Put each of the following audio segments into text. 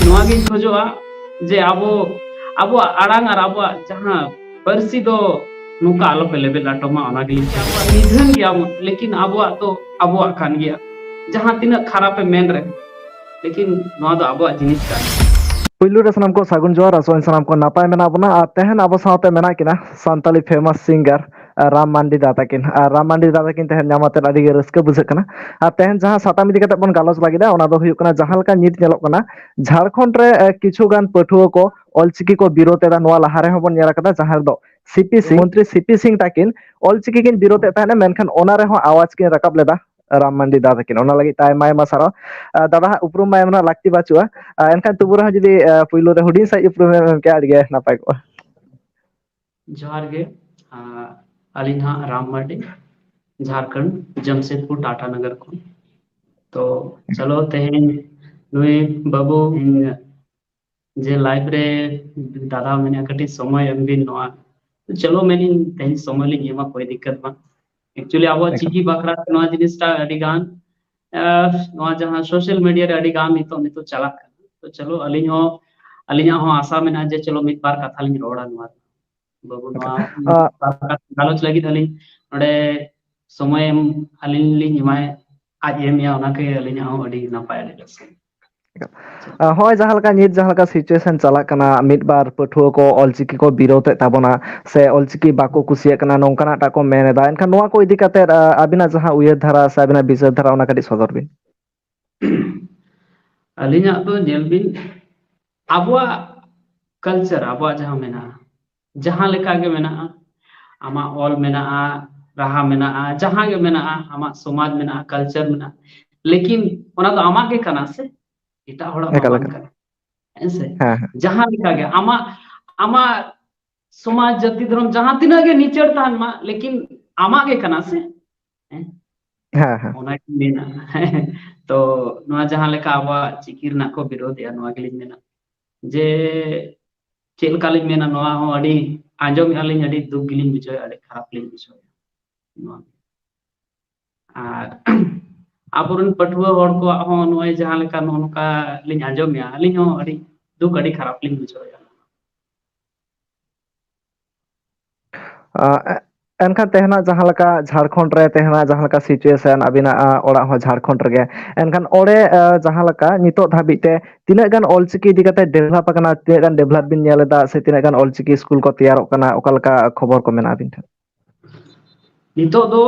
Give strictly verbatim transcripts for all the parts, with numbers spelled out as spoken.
ᱱᱚᱣᱟ ᱜᱤᱧ ᱠᱷᱚᱡᱚᱜᱼᱟ ᱡᱮ ᱟᱵᱚ, ᱟᱵᱚᱣᱟᱜ ᱟᱲᱟᱝ ᱟᱨ ᱟᱵᱚᱣᱟᱜ ᱡᱟᱦᱟᱸ ᱯᱟᱹᱨᱥᱤ ᱫᱚ ᱱᱚᱝᱠᱟ ᱟᱞᱚᱯᱮ ᱞᱮᱵᱮᱫ ᱦᱚᱴᱚ ᱢᱟ, ᱚᱱᱟ ᱜᱮᱞᱤᱧ ᱪᱟᱹᱭᱟ᱾ ᱟᱵᱚᱣᱟᱜ ᱱᱤᱫᱷᱟᱹᱱ ᱜᱮᱭᱟᱵᱚᱱ, ᱞᱮᱠᱤᱱ ᱟᱵᱚᱣᱟᱜ ᱫᱚ ᱟᱵᱚᱣᱟᱜ ᱠᱟᱱ ᱜᱮᱭᱟ᱾ ᱡᱟᱦᱟᱸ ᱛᱤᱱᱟᱹᱜ ᱠᱷᱟᱨᱟᱯᱮ ᱢᱮᱱ ᱨᱮᱦᱚᱸ, ᱞᱮᱠᱤᱱ ᱱᱚᱣᱟ ᱫᱚ ᱟᱵᱚᱣᱟᱜ ᱡᱤᱱᱤᱥ ᱠᱟᱱ ᱜᱮᱭᱟ᱾ ᱯᱩᱭᱞᱩ ᱨᱮ ᱥᱟᱱᱟᱢ ᱠᱚ ᱥᱟᱹᱜᱩᱱ ᱡᱚᱦᱟᱨ, ᱟᱥᱚᱜ ᱟᱹᱧ ᱥᱟᱱᱟᱢ ᱠᱚ ᱱᱟᱯᱟᱭ ᱢᱮᱱᱟᱜ ᱵᱚᱱᱟ᱾ ᱟᱨ ᱛᱮᱦᱮᱧ ᱟᱵᱚ ᱥᱟᱶᱛᱮ ᱢᱮᱱᱟᱜ ᱠᱤᱱᱟ ᱥᱟᱱᱛᱟᱲᱤ famous singer ᱨᱟᱢ ᱢᱟᱱᱰᱤ ᱫᱟ ᱛᱟᱹᱠᱤᱱ᱾ ᱟᱨ ᱨᱟᱢ ᱢᱟᱱᱰᱤ ᱫᱟ ᱛᱟᱹᱠᱤᱱ ᱛᱮᱦᱮᱧ ᱧᱟᱢ ᱟᱛᱮᱫ ᱟᱹᱰᱤ ᱜᱮ ᱨᱟᱹᱥᱠᱟᱹ ᱵᱩᱡᱷᱟᱹᱜ ᱠᱟᱱᱟ᱾ ᱟᱨ ᱛᱮᱦᱮᱧ ᱡᱟᱦᱟᱸ ᱥᱟᱛᱟᱢ ᱤᱫᱤ ᱠᱟᱛᱮ ᱵᱚᱱ ᱜᱟᱞᱚᱪ ᱞᱟᱹᱜᱤᱫᱟ, ᱚᱱᱟ ᱫᱚ ᱦᱩᱭᱩᱜ ᱠᱟᱱᱟ ᱡᱟᱦᱟᱸ ᱞᱮᱠᱟ ᱱᱤᱛ ᱧᱮᱞᱚᱜ ᱠᱟᱱᱟ ᱡᱷᱟᱲᱠᱷᱚᱸᱰ ᱨᱮ, ᱮ, ᱠᱤᱪᱷᱩ ᱜᱟᱱ ᱯᱟᱹᱴᱷᱩᱣᱟᱹ ᱠᱚ ᱚᱞᱪᱤᱠᱤ ᱠᱚ ᱵᱤᱨᱳᱫ ᱮᱫᱟ᱾ ᱱᱚᱣᱟ ᱞᱟᱦᱟ ᱨᱮᱦᱚᱸ ᱵᱚᱱ ᱧᱮᱞ ᱟᱠᱟᱫᱟ, ᱡᱟᱦᱟᱸ ᱨᱮᱫᱚ ᱥᱤᱯᱤ ᱥᱤᱝ, ᱢᱚᱱᱛᱨᱤ ᱥᱤᱯᱤ ᱥᱤᱝ ᱛᱟᱹᱠᱤᱱ ᱚᱞᱪᱤᱠᱤ ᱠᱤᱱ ᱵᱤᱨᱳᱫ ᱮᱫ ᱛᱟᱦᱮᱸᱫ, ᱢᱮᱱᱠᱷᱟᱱ ᱚᱱᱟ ᱨᱮᱦᱚᱸ ᱟᱣᱟᱡᱽ ᱠᱤᱱ ᱨᱟᱠᱟᱵ ᱞᱮᱫᱟ ᱨᱟᱢ ᱢᱟᱱᱰᱤ ᱫᱟ ᱛᱟᱹᱠᱤᱱ᱾ ᱚᱱᱟ ᱞᱟᱹᱜᱤᱫ ᱛᱮ ᱟᱭᱢᱟ ᱟᱭᱢᱟ ᱥᱟᱨᱦᱟᱣ᱾ ᱟ, ᱫᱟᱫᱟ ᱦᱟᱸᱜ ᱩᱯᱨᱩᱢ ᱢᱟ ᱮᱢ ᱨᱮᱱᱟᱜ ᱞᱟᱹᱠᱛᱤ ᱵᱟᱹᱪᱩᱜᱼᱟ, ᱟ, ᱮᱱᱠᱷᱟᱱ ᱛᱚᱵᱩ ᱨᱮᱦᱚᱸ ᱡᱩᱫᱤ, ᱟ, ᱯᱩᱭᱞᱩ ᱨᱮ ᱦᱩᱰᱤᱧ ᱥᱟᱺᱦᱤᱡ ᱩᱯᱨᱩᱢ ᱮᱢ ᱮᱢ ᱠᱮᱭᱟ, ᱟᱹᱰᱤ ᱜᱮ ᱱᱟᱯᱟᱭ ᱠᱚᱜᱼᱟ᱾ ᱡᱚᱦᱟᱨ ᱜᱮ᱾ ᱟ, ᱟᱹᱞᱤᱧ ᱦᱟᱸᱜ ᱨᱟᱢ ᱢᱟᱨᱰᱤ, ᱡᱷᱟᱲᱠᱷᱚᱸᱰ, ᱡᱟᱢᱥᱮᱫᱽᱯᱩᱨ ᱴᱟᱴᱟ ᱱᱚᱜᱚᱨ ᱠᱷᱚᱱ᱾ ᱛᱚ ᱪᱚᱞᱚ ᱛᱮᱦᱮᱧ ᱱᱩᱭ ᱵᱟᱹᱵᱩ, ᱤᱧ ᱡᱮ live ᱨᱮ ᱫᱟᱫᱟ ᱢᱮᱱᱟ ᱠᱟᱹᱴᱤᱡ ᱥᱚᱢᱚᱭ ᱮᱢ ᱵᱤᱱ ᱱᱚᱣᱟ, ᱪᱚᱞᱚ ᱢᱮᱱᱤᱧ ᱛᱮᱦᱮᱧ ᱥᱚᱢᱚᱭ ᱞᱤᱧ ᱮᱢᱟ, ᱠᱳᱭ ᱫᱤᱠᱠᱟᱛ ᱵᱟᱝ᱾ Actually ᱟᱵᱚᱣᱟᱜ ᱮᱠᱟᱞ᱾ ᱪᱤᱠᱤ ᱵᱟᱠᱷᱨᱟ ᱱᱚᱣᱟ ᱡᱤᱱᱤᱥᱴᱟ ᱟᱹᱰᱤ ᱜᱟᱱ, ᱟ, ᱱᱚᱣᱟ ᱡᱟᱦᱟᱸ social media ᱨᱮ ᱟᱹᱰᱤ ᱜᱟᱱ ᱱᱤᱛᱚᱜ, ᱱᱤᱛᱚᱜ ᱪᱟᱞᱟᱜ ᱠᱟᱱᱟ᱾ ᱛᱚ ᱪᱚᱞᱚ ᱟᱹᱞᱤᱧ ᱦᱚᱸ, ᱟᱹᱞᱤᱧᱟᱜ ᱦᱚᱸ ᱟᱥᱟ ᱢᱮᱱᱟᱜᱼᱟ ᱡᱮ ᱪᱚᱞᱚ ᱢᱤᱫ ᱵᱟᱨ ᱠᱟᱛᱷᱟ ᱞᱤᱧ ᱨᱚᱲᱟ ᱱᱚᱣᱟ ᱨᱮ᱾ ᱵᱟᱹᱵᱩ ᱱᱚᱣᱟ ᱮᱠᱟᱞ᱾ ᱟ, ᱜᱟᱞᱚᱪ ᱞᱟᱹᱜᱤᱫ ᱟᱹᱞᱤᱧ ᱱᱚᱰᱮ ᱥᱚᱢᱚᱭ ᱮᱢ ᱟᱹᱞᱤᱧ ᱞᱤᱧ ᱮᱢᱟᱭ, ᱟᱡ ᱮ ᱮᱢᱮᱭᱟ, ᱚᱱᱟ ᱜᱮ ᱟᱹᱞᱤᱧᱟᱜ ᱦᱚᱸ ᱟᱹᱰᱤ ᱱᱟᱯᱟᱭ, ᱟᱹᱰᱤ ᱨᱟᱹᱥᱠᱟᱹ᱾ ᱮᱠᱟᱞ᱾ ᱟ, ᱦᱚᱸᱜᱼᱚᱭ ᱡᱟᱦᱟᱸ ᱞᱮᱠᱟ ᱱᱤᱛ ᱡᱟᱦᱟᱸ ᱞᱮᱠᱟ situation ᱪᱟᱞᱟᱜ ᱠᱟᱱᱟ, ᱢᱤᱫ ᱵᱟᱨ ᱯᱟᱹᱴᱷᱩᱣᱟᱹ ᱠᱚ ᱚᱞᱪᱤᱠᱤ ᱠᱚ ᱵᱤᱨᱳᱫ ᱮᱫ ᱛᱟᱵᱚᱱᱟ ᱥᱮ ᱚᱞᱪᱤᱠᱤ ᱵᱟᱠᱚ ᱠᱩᱥᱤᱭᱟᱜ ᱠᱟᱱᱟ, ᱱᱚᱝᱠᱟᱱᱟᱜ ᱴᱟᱜ ᱠᱚ ᱢᱮᱱ ᱮᱫᱟ᱾ ᱮᱱᱠᱷᱟᱱ ᱱᱚᱣᱟ ᱠᱚ ᱤᱫᱤ ᱠᱟᱛᱮᱫ, ᱟ, ᱟᱹᱵᱤᱱᱟᱜ ᱡᱟᱦᱟᱸ ᱩᱭᱦᱟᱹᱨ ᱫᱷᱟᱨᱟ ᱥᱮ ᱟᱹᱵᱤᱱᱟᱜ ᱵᱤᱪᱟᱹᱨ ᱫᱷᱟᱨᱟ, ᱚᱱᱟ ᱠᱟᱹᱴᱤᱡ ᱥᱚᱫᱚᱨ ᱵᱤᱱ᱾ ᱟᱹᱞᱤᱧᱟᱜ ᱫᱚ ᱧᱮᱞ ᱵᱤᱱ, ᱟᱵᱚᱣᱟᱜ culture, ᱟᱵᱚᱣᱟᱜ ᱡᱟᱦᱟᱸ ᱢᱮᱱᱟᱜᱼᱟ, ᱡᱟᱦᱟᱸ ᱞᱮᱠᱟ ᱜᱮ ᱢᱮᱱᱟᱜᱼᱟ, ᱟᱢᱟᱜ ᱚᱞ ᱢᱮᱱᱟᱜᱼᱟ, ᱨᱟᱦᱟ ᱢᱮᱱᱟᱜᱼᱟ, ᱡᱟᱦᱟᱸ ᱜᱮ ᱢᱮᱱᱟᱜᱼᱟ, ᱟᱢᱟᱜ ᱥᱚᱢᱟᱡᱽ ᱢᱮᱱᱟᱜᱼᱟ, culture ᱢᱮᱱᱟᱜᱼᱟ, ᱞᱮᱠᱤᱱ ᱚᱱᱟ ᱫᱚ ᱟᱢᱟᱜ ᱜᱮ ᱠᱟᱱᱟ ᱥᱮ, ᱮᱴᱟᱜ ᱦᱚᱲᱟᱜ ᱢᱟ ᱮᱠᱟᱞ, ᱵᱟᱝ ᱮᱠᱟᱞ᱾ ᱠᱟᱱᱟ᱾ ᱦᱮᱸ ᱥᱮ? ᱦᱮᱸ, ᱦᱮᱸ᱾ ᱡᱟᱦᱟᱸ ᱞᱮᱠᱟ ᱜᱮ ᱟᱢᱟᱜ, ᱟᱢᱟᱜ ᱥᱚᱢᱟᱡᱽ, ᱡᱟᱹᱛᱤ, ᱫᱷᱚᱨᱚᱢ ᱡᱟᱦᱟᱸ ᱛᱤᱱᱟᱹᱜ ᱜᱮ ᱱᱤᱪᱟᱹᱲ ᱛᱟᱦᱮᱱ ᱢᱟ, ᱞᱮᱠᱤᱱ ᱟᱢᱟᱜ ᱜᱮ ᱠᱟᱱᱟ ᱥᱮ? ᱦᱮᱸ? ᱦᱮᱸ, ᱦᱮᱸ᱾ ᱚᱱᱟ ᱜᱤᱧ ᱢᱮᱱᱟ᱾ ᱛᱚ ᱱᱚᱣᱟ ᱡᱟᱦᱟᱸ ᱞᱮᱠᱟ ᱟᱵᱚᱣᱟᱜ ᱪᱤᱠᱤ ᱨᱮᱱᱟᱜ ᱠᱚ ᱵᱤᱨᱳᱫᱷ ᱮᱜᱼᱟ, ᱱᱚᱣᱟ ᱜᱮᱞᱤᱧ ᱢᱮᱱᱟ ᱡᱮ ᱪᱮᱫ ᱞᱮᱠᱟ ᱞᱤᱧ ᱢᱮᱱᱟ, ᱱᱚᱣᱟ ᱦᱚᱸ ᱟᱹᱰᱤ ᱟᱸᱡᱚᱢᱮᱜᱼᱟ ᱞᱤᱧ, ᱟᱹᱰᱤ ᱫᱩᱠ ᱜᱮᱞᱤᱧ ᱵᱩᱡᱷᱟᱹᱣᱮᱜᱼᱟ, ᱟᱹᱰᱤ ᱠᱷᱟᱨᱟᱯ ᱞᱤᱧ ᱵᱩᱡᱷᱟᱹᱣᱮᱜᱼᱟ ᱱᱚᱣᱟ᱾ ᱟᱨ ᱟᱵᱚᱨᱮᱱ ᱯᱟᱹᱴᱷᱩᱣᱟᱹ ᱦᱚᱲ ᱠᱚᱣᱟᱜ ᱦᱚᱸ ᱱᱚᱜᱼᱚᱭ ᱡᱟᱦᱟᱸ ᱞᱮᱠᱟ ᱱᱚᱜᱼᱚ ᱱᱚᱝᱠᱟ ᱞᱤᱧ ᱟᱸᱡᱚᱢᱮᱜᱼᱟ, ᱟᱹᱞᱤᱧ ᱦᱚᱸ ᱟᱹᱰᱤ ᱫᱩᱠ, ᱟᱹᱰᱤ ᱠᱷᱟᱨᱟᱯ ᱞᱤᱧ ᱵᱩᱡᱷᱟᱹᱣᱮᱫᱼᱟ᱾ ᱟᱸ, ᱮᱱᱠᱷᱟᱱ ᱛᱮᱦᱮᱧᱟᱜ ᱡᱟᱦᱟᱸ ᱞᱮᱠᱟ ᱡᱷᱟᱲᱠᱷᱚᱸᱰ ᱨᱮ ᱛᱮᱦᱮᱧᱟᱜ ᱡᱟᱦᱟᱸ ᱞᱮᱠᱟ situation, ᱟᱹᱵᱤᱱᱟᱜ, ᱟᱸ, ᱚᱲᱟᱜ ᱦᱚᱸ ᱡᱷᱟᱲᱠᱷᱚᱸᱰ ᱨᱮᱜᱮ, ᱮᱱᱠᱷᱟᱱ ᱚᱸᱰᱮ, ᱟᱸ, ᱡᱟᱦᱟᱸ ᱞᱮᱠᱟ ᱱᱤᱛᱚᱜ ᱫᱷᱟᱹᱵᱤᱡ ᱛᱮ ᱛᱤᱱᱟᱹᱜ ᱜᱟᱱ ᱚᱞᱪᱤᱠᱤ ᱤᱫᱤ ᱠᱟᱛᱮ develop ᱟᱠᱟᱱᱟ, ᱛᱤᱱᱟᱹᱜ ᱜᱟᱱ develop ᱵᱤᱱ ᱧᱮᱞ ᱮᱫᱟ, ᱥᱮ ᱛᱤᱱᱟᱹᱜ ᱜᱟᱱ ᱚᱞᱪᱤᱠᱤ ᱥᱠᱩᱞ ᱠᱚ ᱛᱮᱭᱟᱨᱚᱜ ᱠᱟᱱᱟ, ᱚᱠᱟ ᱞᱮᱠᱟ ᱠᱷᱚᱵᱚᱨ ᱠᱚ ᱢᱮᱱᱟᱜᱼᱟ ᱟᱹᱵᱤᱱ ᱴᱷᱮᱱ? ᱱᱤᱛᱚᱜ ᱫᱚ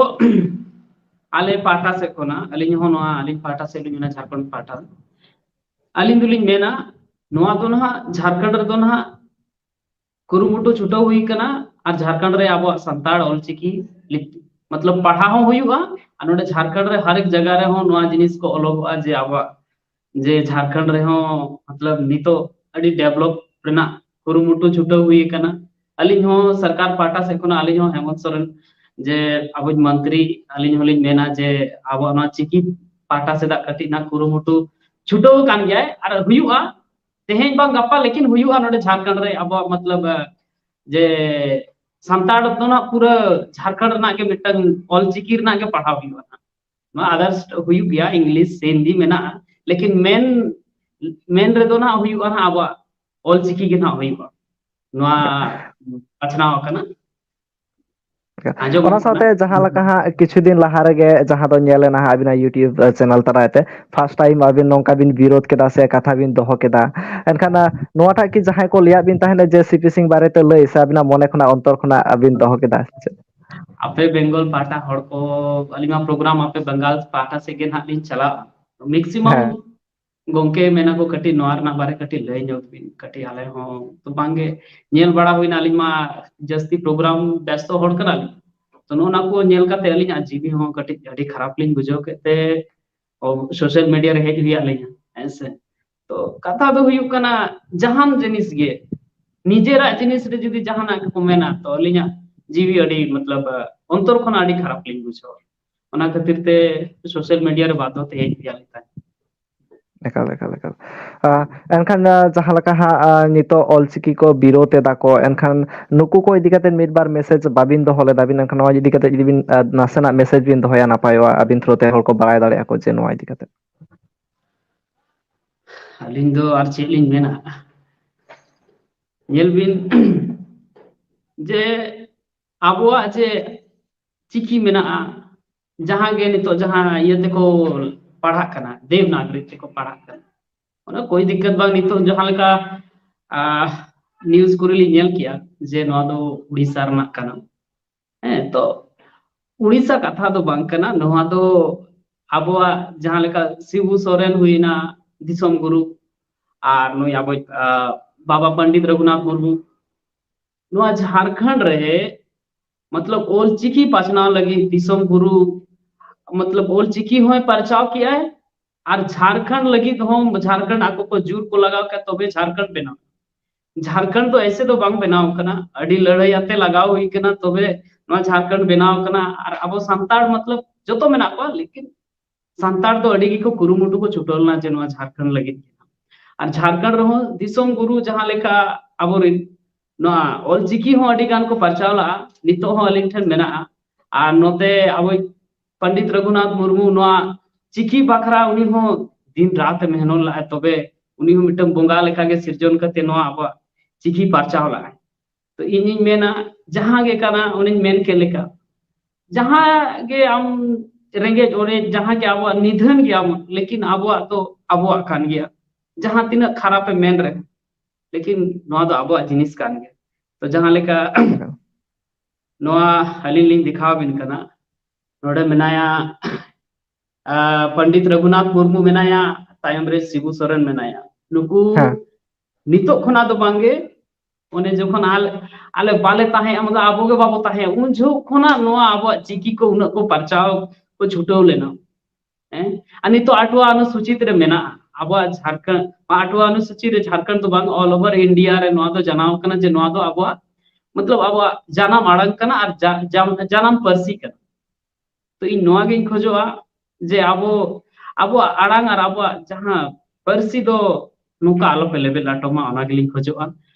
ᱟᱞᱮ ᱯᱟᱦᱴᱟ ᱥᱮᱫ ᱠᱷᱚᱱᱟᱜ, ᱟᱹᱞᱤᱧ ᱦᱚᱸ ᱱᱚᱣᱟ ᱟᱹᱞᱤᱧ ᱯᱟᱦᱴᱟ ᱥᱮᱫ ᱞᱤᱧ ᱢᱮᱱᱟ, ᱡᱷᱟᱲᱠᱷᱚᱸᱰ ᱯᱟᱦᱴᱟ, ᱟᱹᱞᱤᱧ ᱫᱚᱞᱤᱧ ᱢᱮᱱᱟ, ᱱᱚᱣᱟ ᱫᱚ ᱱᱟᱦᱟᱜ ᱡᱷᱟᱲᱠᱷᱚᱸᱰ ᱨᱮᱫᱚ ᱱᱟᱦᱟᱜ ᱠᱩᱨᱩᱢᱩᱴᱩ ᱪᱷᱩᱴᱟᱹᱣ ᱦᱩᱭ ᱠᱟᱱᱟ, ᱟᱨ ᱡᱷᱟᱲᱠᱷᱚᱸᱰ ᱨᱮ ᱟᱵᱚᱣᱟᱜ ᱥᱟᱱᱛᱟᱲ ᱚᱞᱪᱤᱠᱤ ᱞᱤᱯᱤ, ᱢᱚᱛᱞᱚᱵ, ᱯᱟᱲᱦᱟᱣ ᱦᱚᱸ ᱦᱩᱭᱩᱜᱼᱟ, ᱟᱨ ᱱᱚᱰᱮ ᱡᱷᱟᱲᱠᱷᱚᱸᱰ ᱨᱮ ᱦᱟᱨ ᱮᱠ ᱡᱟᱭᱜᱟ ᱨᱮᱦᱚᱸ ᱱᱚᱣᱟ ᱡᱤᱱᱤᱥ ᱠᱚ ᱚᱞᱚᱜᱚᱜᱼᱟ ᱡᱮ ᱟᱵᱚᱣᱟᱜ, ᱡᱮ ᱡᱷᱟᱲᱠᱷᱚᱸᱰ ᱨᱮᱦᱚᱸ, ᱢᱚᱛᱞᱚᱵ, ᱱᱤᱛᱚᱜ ᱟᱹᱰᱤ develop ᱨᱮᱱᱟᱜ ᱠᱩᱨᱩᱢᱩᱴᱩ ᱪᱷᱩᱴᱟᱹᱣ ᱦᱩᱭ ᱟᱠᱟᱱᱟ᱾ ᱟᱹᱞᱤᱧ ᱦᱚᱸ ᱥᱚᱨᱠᱟᱨ ᱯᱟᱦᱴᱟ ᱥᱮᱫ ᱠᱷᱚᱱᱟᱜ, ᱟᱹᱞᱤᱧ ᱦᱚᱸ ᱦᱮᱢᱚᱱᱛ ᱥᱚᱨᱮᱱ, ᱡᱮ ᱟᱵᱚᱭᱤᱡ ᱢᱚᱱᱛᱨᱤ, ᱟᱹᱞᱤᱧ ᱦᱚᱸᱞᱤᱧ ᱢᱮᱱᱟ ᱡᱮ ᱟᱵᱚᱣᱟᱜ ᱱᱚᱣᱟ ᱪᱤᱠᱤ ᱯᱟᱦᱴᱟ ᱥᱮᱫᱟᱜ ᱠᱟᱹᱴᱤᱡ ᱱᱟᱜ ᱠᱩᱨᱩᱢᱩᱴᱩ ᱪᱷᱩᱴᱟᱹᱣ ᱟᱠᱟᱱ ᱜᱮᱭᱟᱭ ᱟᱨ ᱦᱩᱭᱩᱜᱼᱟ, ᱛᱮᱦᱮᱧ ᱵᱟᱝ ᱜᱟᱯᱟ, ᱞᱮᱠᱤᱱ ᱦᱩᱭᱩᱜᱼᱟ ᱱᱚᱰᱮ ᱡᱷᱟᱲᱠᱷᱚᱸᱰ ᱨᱮ ᱟᱵᱚᱣᱟᱜ, ᱢᱚᱛᱞᱚᱵ, ᱡᱮ ᱥᱟᱱᱛᱟᱲ ᱫᱚ ᱱᱟᱜ ᱯᱩᱨᱟᱹ ᱡᱷᱟᱲᱠᱷᱚᱸᱰ ᱨᱮᱱᱟᱜ ᱜᱮ ᱢᱤᱫᱴᱟᱝ ᱚᱞᱪᱤᱠᱤ ᱨᱮᱱᱟᱜ ᱜᱮ ᱯᱟᱲᱦᱟᱣ ᱦᱩᱭᱩᱜᱼᱟ ᱱᱟᱜ᱾ ᱱᱚᱣᱟ others ᱦᱩᱭᱩᱜ ᱜᱮᱭᱟ, ᱤᱝᱞᱤᱥ ᱥᱮ ᱦᱤᱱᱫᱤ ᱢᱮᱱᱟᱜᱼᱟ, ᱞᱮᱠᱤᱱ ᱢᱮᱱ, ᱢᱮᱱ ᱨᱮᱫᱚ ᱱᱟᱜ ᱦᱩᱭᱩᱜᱼᱟ ᱱᱟᱜ ᱟᱵᱚᱣᱟᱜ ᱚᱞᱪᱤᱠᱤ ᱜᱮ ᱱᱟᱜ ᱦᱩᱭᱩᱜᱼᱟ᱾ ᱱᱚᱣᱟ ᱵᱟᱪᱷᱱᱟᱣ ᱟᱠᱟᱱᱟ᱾ ᱟᱸᱡᱚᱢᱚᱜ ᱚᱱᱟ ᱠᱟᱱᱟ? ᱥᱟᱶᱛᱮ ᱡᱟᱦᱟᱸ ᱞᱮᱠᱟ ᱦᱟᱸᱜ ᱠᱤᱪᱷᱩ ᱫᱤᱱ ᱞᱟᱦᱟ ᱨᱮᱜᱮ ᱡᱟᱦᱟᱸ ᱫᱚ ᱧᱮᱞ ᱮᱱᱟ ᱦᱟᱸᱜ ᱟᱹᱵᱤᱱᱟᱜ YouTube channel ᱛᱟᱞᱟᱭ ᱛᱮ, first time ᱟᱹᱵᱤᱱ ᱱᱚᱝᱠᱟ ᱵᱤᱱ ᱵᱤᱨᱳᱫ ᱠᱮᱫᱟ ᱥᱮ ᱠᱟᱛᱷᱟ ᱵᱤᱱ ᱫᱚᱦᱚ ᱠᱮᱫᱟ, ᱮᱱᱠᱷᱟᱱ, ᱟᱸ, ᱱᱚᱣᱟᱴᱟᱜ ᱠᱤ ᱡᱟᱦᱟᱸᱭ ᱠᱚ ᱞᱟᱹᱭᱟᱫ ᱵᱤᱱ ᱛᱟᱦᱮᱸᱫ ᱡᱮ ᱥᱤ ᱯᱤ ᱥᱤᱝ ᱵᱟᱨᱮᱛᱮ ᱞᱟᱹᱭ, ᱥᱮ ᱟᱹᱵᱤᱱᱟᱜ ᱢᱚᱱᱮ ᱠᱷᱚᱱᱟᱜ, ᱚᱱᱛᱚᱨ ᱠᱷᱚᱱᱟᱜ ᱟᱹᱵᱤᱱ ᱫᱚᱦᱚ ᱠᱮᱫᱟ ᱥᱮ ᱪᱮᱫ? ᱟᱯᱮ ᱵᱮᱝᱜᱚᱞ ᱯᱟᱦᱴᱟ ᱦᱚᱲ ᱠᱚ, ᱟᱹᱞᱤᱧ ᱢᱟ program ᱟᱯᱮ ᱵᱟᱝᱜᱟᱞ ᱯᱟᱦᱴᱟ ᱥᱮᱫ ᱜᱮ ᱱᱟᱦᱟᱜ ᱞᱤᱧ ᱪᱟᱞᱟᱜᱼᱟ᱾ Maximum ᱦᱮᱸ᱾ ᱜᱚᱝᱠᱮ ᱢᱮᱱᱟ ᱠᱚ, ᱠᱟᱹᱴᱤᱡ ᱱᱚᱣᱟ ᱨᱮᱱᱟᱜ ᱵᱟᱨᱮ ᱠᱟᱹᱴᱤᱡ ᱞᱟᱹᱭ ᱧᱚᱜ ᱵᱤᱱ, ᱠᱟᱹᱴᱤᱡ ᱟᱞᱮ ᱦᱚᱸ ᱛᱚ ᱵᱟᱝᱜᱮ ᱧᱮᱞ ᱵᱟᱲᱟ ᱦᱩᱭᱱᱟ, ᱟᱹᱞᱤᱧ ᱢᱟ ᱡᱟᱹᱥᱛᱤ program ᱵᱮᱥᱛᱚ ᱦᱚᱲ ᱠᱟᱱᱟᱞᱤᱧ᱾ ᱛᱚ ᱱᱚᱜᱼᱚ ᱱᱟ ᱠᱚ ᱧᱮᱞ ᱠᱟᱛᱮ ᱟᱹᱞᱤᱧᱟᱜ ᱡᱤᱣᱤ ᱦᱚᱸ ᱠᱟᱹᱴᱤᱡ ᱟᱹᱰᱤ ᱠᱷᱟᱨᱟᱯ ᱞᱤᱧ ᱵᱩᱡᱷᱟᱹᱣ ᱠᱮᱫ ᱛᱮ, ᱚ, social media ᱨᱮ ᱦᱮᱡ ᱦᱩᱭᱟᱫ ᱞᱤᱧᱟ, ᱦᱮᱸ ᱥᱮ᱾ ᱛᱚ ᱠᱟᱛᱷᱟ ᱫᱚ ᱦᱩᱭᱩᱜ ᱠᱟᱱᱟ, ᱡᱟᱦᱟᱱ ᱡᱤᱱᱤᱥ ᱜᱮ, ᱱᱤᱡᱮᱨᱟᱜ ᱡᱤᱱᱤᱥ ᱨᱮ ᱡᱩᱫᱤ ᱡᱟᱦᱟᱱᱟᱜ ᱜᱮᱠᱚ ᱢᱮᱱᱟ, ᱛᱚ ᱟᱹᱞᱤᱧᱟᱜ ᱡᱤᱣᱤ ᱟᱹᱰᱤ, ᱢᱚᱛᱞᱚᱵ, ᱚᱱᱛᱚᱨ ᱠᱷᱚᱱᱟᱜ ᱟᱹᱰᱤ ᱠᱷᱟᱨᱟᱯ ᱞᱤᱧ ᱵᱩᱡᱷᱟᱹᱣᱟ᱾ ᱚᱱᱟ ᱠᱷᱟᱹᱛᱤᱨ ᱛᱮ social media ᱨᱮ ᱵᱟᱫᱽᱫᱷᱚ ᱛᱮ ᱦᱮᱡ ᱦᱩᱭᱟᱫ ᱞᱤᱧ ᱛᱟᱦᱮᱸᱫ᱾ ᱮᱠᱟᱞ, ᱮᱠᱟᱞ, ᱮᱠᱟᱞ᱾ ᱟᱸ, ᱮᱱᱠᱷᱟᱱ, ᱟᱸ, ᱡᱟᱦᱟᱸ ᱞᱮᱠᱟ ᱦᱟᱸᱜ, ᱟᱸ, ᱱᱤᱛᱚᱜ ᱚᱞᱪᱤᱠᱤ ᱠᱚ ᱵᱤᱨᱳᱫᱷ ᱮᱫᱟ ᱠᱚ, ᱮᱱᱠᱷᱟᱱ ᱱᱩᱠᱩ ᱠᱚ ᱤᱫᱤ ᱠᱟᱛᱮ ᱢᱤᱫ ᱵᱟᱨ message ᱵᱟᱵᱤᱱ ᱫᱚᱦᱚ ᱞᱮᱫᱟ ᱵᱤᱱ, ᱮᱱᱠᱷᱟᱱ ᱱᱚᱣᱟ ᱤᱫᱤ ᱠᱟᱛᱮ ᱡᱩᱫᱤ ᱵᱤᱱ, ᱟᱸ, ᱱᱟᱥᱮᱱᱟᱜ message ᱵᱤᱱ ᱫᱚᱦᱚᱭᱟ, ᱱᱟᱯᱟᱭᱚᱜᱼᱟ, ᱟᱹᱵᱤᱱ through ᱛᱮ ᱦᱚᱲ ᱠᱚ ᱵᱟᱲᱟᱭ ᱫᱟᱲᱮᱭᱟᱜᱼᱟ ᱠᱚ ᱡᱮ ᱱᱚᱣᱟ ᱤᱫᱤ ᱠᱟᱛᱮ᱾ ᱟᱹᱞᱤᱧ ᱫᱚ ᱟᱨ ᱪᱮᱫ ᱞᱤᱧ ᱢᱮᱱᱟ? ᱧᱮᱞ ᱵᱤᱱ, ᱡᱮ ᱟᱵᱚᱣᱟᱜ ᱡᱮ ᱪᱤᱠᱤ ᱢᱮᱱᱟᱜᱼᱟ, ᱡᱟᱦᱟᱸ ᱜᱮ ᱱᱤᱛᱚᱜ ᱡᱟᱦᱟᱸ ᱤᱭᱟᱹ ᱛᱮᱠᱚ ᱯᱟᱲᱦᱟᱜ ᱠᱟᱱᱟ, ᱫᱮᱵᱽᱱᱟᱜᱚᱨᱤ ᱛᱮᱠᱚ ᱯᱟᱲᱦᱟᱜ ᱠᱟᱱᱟ, ᱚᱱᱟ ᱠᱳᱭ ᱫᱤᱠᱠᱟᱛ ᱵᱟᱝ᱾ ᱱᱤᱛᱚᱜ ᱡᱟᱦᱟᱸ ᱞᱮᱠᱟ, ᱟᱦ, news ᱠᱚᱨᱮ ᱞᱤᱧ ᱧᱮᱞ ᱠᱮᱜᱼᱟ ᱡᱮ ᱱᱚᱣᱟ ᱫᱚ ᱩᱲᱤᱥᱥᱟ ᱨᱮᱱᱟᱜ ᱠᱟᱱᱟ᱾ ᱦᱮᱸ, ᱛᱚ ᱩᱲᱤᱥᱥᱟ ᱠᱟᱛᱷᱟ ᱫᱚ ᱵᱟᱝ ᱠᱟᱱᱟ, ᱱᱚᱣᱟ ᱫᱚ ᱟᱵᱚᱣᱟᱜ ᱡᱟᱦᱟᱸ ᱞᱮᱠᱟ ᱥᱤᱵᱩ ᱥᱚᱨᱮᱱ ᱦᱩᱭᱱᱟ ᱫᱤᱥᱚᱢ ᱜᱩᱨᱩ, ᱟᱨ ᱱᱩᱭ ᱟᱵᱚ, ᱟᱦ, ᱵᱟᱵᱟ ᱯᱚᱱᱰᱤᱛ ᱨᱚᱜᱷᱩᱱᱟᱛᱷ ᱢᱩᱨᱢᱩ, ᱱᱚᱣᱟ ᱡᱷᱟᱲᱠᱷᱚᱸᱰ ᱨᱮ ᱢᱚᱛᱞᱚᱵ ᱚᱞ ᱪᱤᱠᱤ ᱯᱟᱥᱱᱟᱣ ᱞᱟᱹᱜᱤᱫ ᱫᱤᱥᱚᱢ ᱜᱩᱨᱩ, ᱢᱚᱛᱞᱚᱵ ᱚᱞ ᱪᱤᱠᱤ ᱦᱚᱸᱭ ᱯᱟᱨᱪᱟᱣ ᱠᱮᱜᱼᱟᱭ, ᱟᱨ ᱡᱷᱟᱲᱠᱷᱚᱸᱰ ᱞᱟᱹᱜᱤᱫ ᱦᱚᱸ, ᱡᱷᱟᱲᱠᱷᱚᱸᱰ ᱟᱠᱚ ᱠᱚ ᱡᱳᱨ ᱠᱚ ᱞᱟᱜᱟᱣ ᱠᱮᱫ, ᱛᱚᱵᱮ ᱡᱷᱟᱲᱠᱷᱚᱸᱰ ᱵᱮᱱᱟᱣ᱾ ᱡᱷᱟᱲᱠᱷᱚᱸᱰ ᱫᱚ ᱮᱭᱥᱮ ᱫᱚ ᱵᱟᱝ ᱵᱮᱱᱟᱣ ᱠᱟᱱᱟ, ᱟᱹᱰᱤ ᱞᱟᱹᱲᱦᱟᱹᱭ ᱟᱛᱮ ᱞᱟᱜᱟᱣ ᱦᱩᱭ ᱠᱟᱱᱟ, ᱛᱚᱵᱮ ᱱᱚᱣᱟ ᱡᱷᱟᱲᱠᱷᱚᱸᱰ ᱵᱮᱱᱟᱣ ᱠᱟᱱᱟ᱾ ᱟᱨ ᱟᱵᱚ ᱥᱟᱱᱛᱟᱲ ᱢᱚᱛᱞᱚᱵ ᱡᱚᱛᱚ ᱢᱮᱱᱟᱜ ᱠᱚᱣᱟ, ᱞᱮᱠᱤᱱ ᱥᱟᱱᱛᱟᱲ ᱫᱚ ᱟᱹᱰᱤ ᱜᱮᱠᱚ ᱠᱩᱨᱩᱢᱩᱴᱩ ᱠᱚ ᱪᱷᱩᱴᱟᱹᱣ ᱞᱮᱱᱟ ᱡᱮ ᱱᱚᱣᱟ ᱡᱷᱟᱲᱠᱷᱚᱸᱰ ᱞᱟᱹᱜᱤᱫ ᱜᱮ᱾ ᱟᱨ ᱡᱷᱟᱲᱠᱷᱚᱸᱰ ᱨᱮᱦᱚᱸ ᱫᱤᱥᱚᱢ ᱜᱩᱨᱩ ᱡᱟᱦᱟᱸ ᱞᱮᱠᱟ ᱟᱵᱚᱨᱮᱱ ᱱᱚᱣᱟ ᱚᱞ ᱪᱤᱠᱤ ᱦᱚᱸ ᱟᱹᱰᱤ ᱜᱟᱱ ᱠᱚ ᱯᱟᱨᱪᱟᱣ ᱞᱟᱜᱼᱟ, ᱱᱤᱛᱚᱜ ᱦᱚᱸ ᱟᱹᱞᱤᱧ ᱴᱷᱮᱱ ᱢᱮᱱᱟᱜᱼᱟ᱾ ᱟᱨ ᱱᱚᱛᱮ ᱟᱵᱚ ᱯᱚᱱᱰᱤᱛ ᱨᱚᱜᱷᱩᱱᱟᱛᱷ ᱢᱩᱨᱢᱩ ᱱᱚᱣᱟ ᱪᱤᱠᱤ ᱵᱟᱠᱷᱨᱟ ᱩᱱᱤ ᱦᱚᱸ ᱫᱤᱱ ᱨᱟᱛ ᱮ ᱢᱮᱦᱱᱚᱛ ᱞᱟᱜᱼᱟ, ᱛᱚᱵᱮ ᱩᱱᱤ ᱦᱚᱸ ᱢᱤᱫᱴᱟᱝ ᱵᱚᱸᱜᱟ ᱞᱮᱠᱟᱜᱮ ᱥᱤᱨᱡᱚᱱ ᱠᱟᱛᱮ ᱱᱚᱣᱟ ᱟᱵᱚᱣᱟᱜ ᱪᱤᱠᱤ ᱯᱟᱨᱪᱟᱣ ᱞᱟᱜᱼᱟᱭ᱾ ᱛᱚ ᱤᱧᱤᱧ ᱢᱮᱱᱟ, ᱡᱟᱦᱟᱸ ᱜᱮ ᱠᱟᱱᱟ, ᱚᱱᱮᱧ ᱢᱮᱱ ᱠᱮᱫ ᱞᱮᱠᱟ, ᱡᱟᱦᱟᱸ ᱜᱮ ᱟᱢ ᱨᱮᱸᱜᱮᱡ ᱚᱨᱮᱡ, ᱡᱟᱦᱟᱸ ᱜᱮ ᱟᱵᱚᱣᱟᱜ ᱱᱤᱫᱷᱟᱹᱱ ᱜᱮᱭᱟᱵᱚᱱ, ᱞᱮᱠᱤᱱ ᱟᱵᱚᱣᱟᱜ ᱫᱚ ᱟᱵᱚᱣᱟᱜ ᱠᱟᱱ ᱜᱮᱭᱟ᱾ ᱡᱟᱦᱟᱸ ᱛᱤᱱᱟᱹᱜ ᱠᱷᱟᱨᱟᱯ ᱮ ᱢᱮᱱ ᱨᱮᱦᱚᱸ, ᱞᱮᱠᱤᱱ ᱱᱚᱣᱟ ᱫᱚ ᱟᱵᱚᱣᱟᱜ ᱡᱤᱱᱤᱥ ᱠᱟᱱ ᱜᱮᱭᱟ᱾ ᱛᱚ ᱡᱟᱦᱟᱸ ᱞᱮᱠᱟ ᱱᱚᱣᱟ ᱟᱹᱞᱤᱧ ᱞᱤᱧ ᱫᱮᱠᱷᱟᱣ ᱟᱵᱤᱱ ᱠᱟᱱᱟ, ᱱᱚᱰᱮ ᱢᱮᱱᱟᱭᱟ, ᱟᱨ ᱯᱚᱱᱰᱤᱛ ᱨᱚᱜᱷᱩᱱᱟᱛᱷ ᱢᱩᱨᱢᱩ ᱢᱮᱱᱟᱭᱟ, ᱛᱟᱭᱚᱢ ᱨᱮ ᱥᱤᱵᱩ ᱥᱚᱨᱮᱱ ᱢᱮᱱᱟᱭᱟ᱾ ᱱᱩᱠᱩ ᱦᱮᱸ᱾ ᱱᱤᱛᱚᱜ ᱠᱷᱚᱱᱟᱜ ᱫᱚ ᱵᱟᱝᱜᱮ, ᱚᱱᱮ ᱡᱚᱠᱷᱚᱱ ᱟᱞᱮ, ᱟᱞᱮ ᱵᱟᱞᱮ ᱛᱟᱦᱮᱸ, ᱢᱚᱛᱞᱚᱵ ᱟᱵᱚ ᱜᱮ ᱵᱟᱵᱚ ᱛᱟᱦᱮᱸ, ᱩᱱ ᱡᱚᱦᱚᱜ ᱠᱷᱚᱱᱟᱜ ᱱᱚᱣᱟ ᱟᱵᱚᱣᱟᱜ ᱪᱤᱠᱤ ᱠᱚ ᱩᱱᱟᱹᱜ ᱠᱚ ᱯᱟᱨᱪᱟᱣ ᱠᱚ ᱪᱷᱩᱴᱟᱹᱣ ᱞᱮᱱᱟ᱾ ᱦᱮᱸ? ᱟᱨ ᱱᱤᱛᱚᱜ ᱟᱴᱷᱣᱟ ᱚᱱᱩᱥᱩᱪᱤᱛ ᱨᱮ ᱢᱮᱱᱟᱜᱼᱟ᱾ ᱟᱵᱚᱣᱟᱜ ᱡᱷᱟᱲᱠᱷᱚᱸᱰ, ᱟᱴᱷᱣᱟ ᱚᱱᱩᱥᱩᱪᱤ ᱨᱮ ᱡᱷᱟᱲᱠᱷᱚᱸᱰ ᱫᱚ ᱵᱟᱝ, all over India ᱨᱮ ᱱᱚᱣᱟ ᱫᱚ ᱡᱟᱱᱟᱣ ᱠᱟᱱᱟ ᱡᱮ ᱱᱚᱣᱟ ᱫᱚ ᱟᱵᱚᱣᱟᱜ, ᱢᱚᱛᱞᱚᱵ ᱟᱵᱚᱣᱟᱜ ᱡᱟᱱᱟᱢ ᱟᱲᱟᱝ ᱠᱟᱱᱟ ᱟᱨ ᱡᱟ-, ᱡᱟᱢ-, ᱡᱟᱱᱟᱢ ᱯᱟᱹᱨᱥᱤ ᱠᱟᱱᱟ᱾ ᱛᱚ ᱤᱧ ᱱᱚᱣᱟ ᱜᱤᱧ ᱠᱷᱚᱡᱚᱜᱼᱟ ᱡᱮ ᱟᱵᱚ ᱟᱵᱚᱣᱟᱜ ᱟᱲᱟᱝ ᱟᱨ ᱟᱵᱚᱣᱟᱜ ᱡᱟᱦᱟᱸ ᱯᱟᱹᱨᱥᱤ ᱫᱚ ᱱᱚᱝᱠᱟ ᱟᱞᱚᱯᱮ ᱞᱮᱵᱮᱫ ᱞᱟᱴᱚᱢᱟ, ᱚᱱᱟ ᱜᱮᱞᱤᱧ ᱠᱷᱚᱡᱚᱜᱼᱟ᱾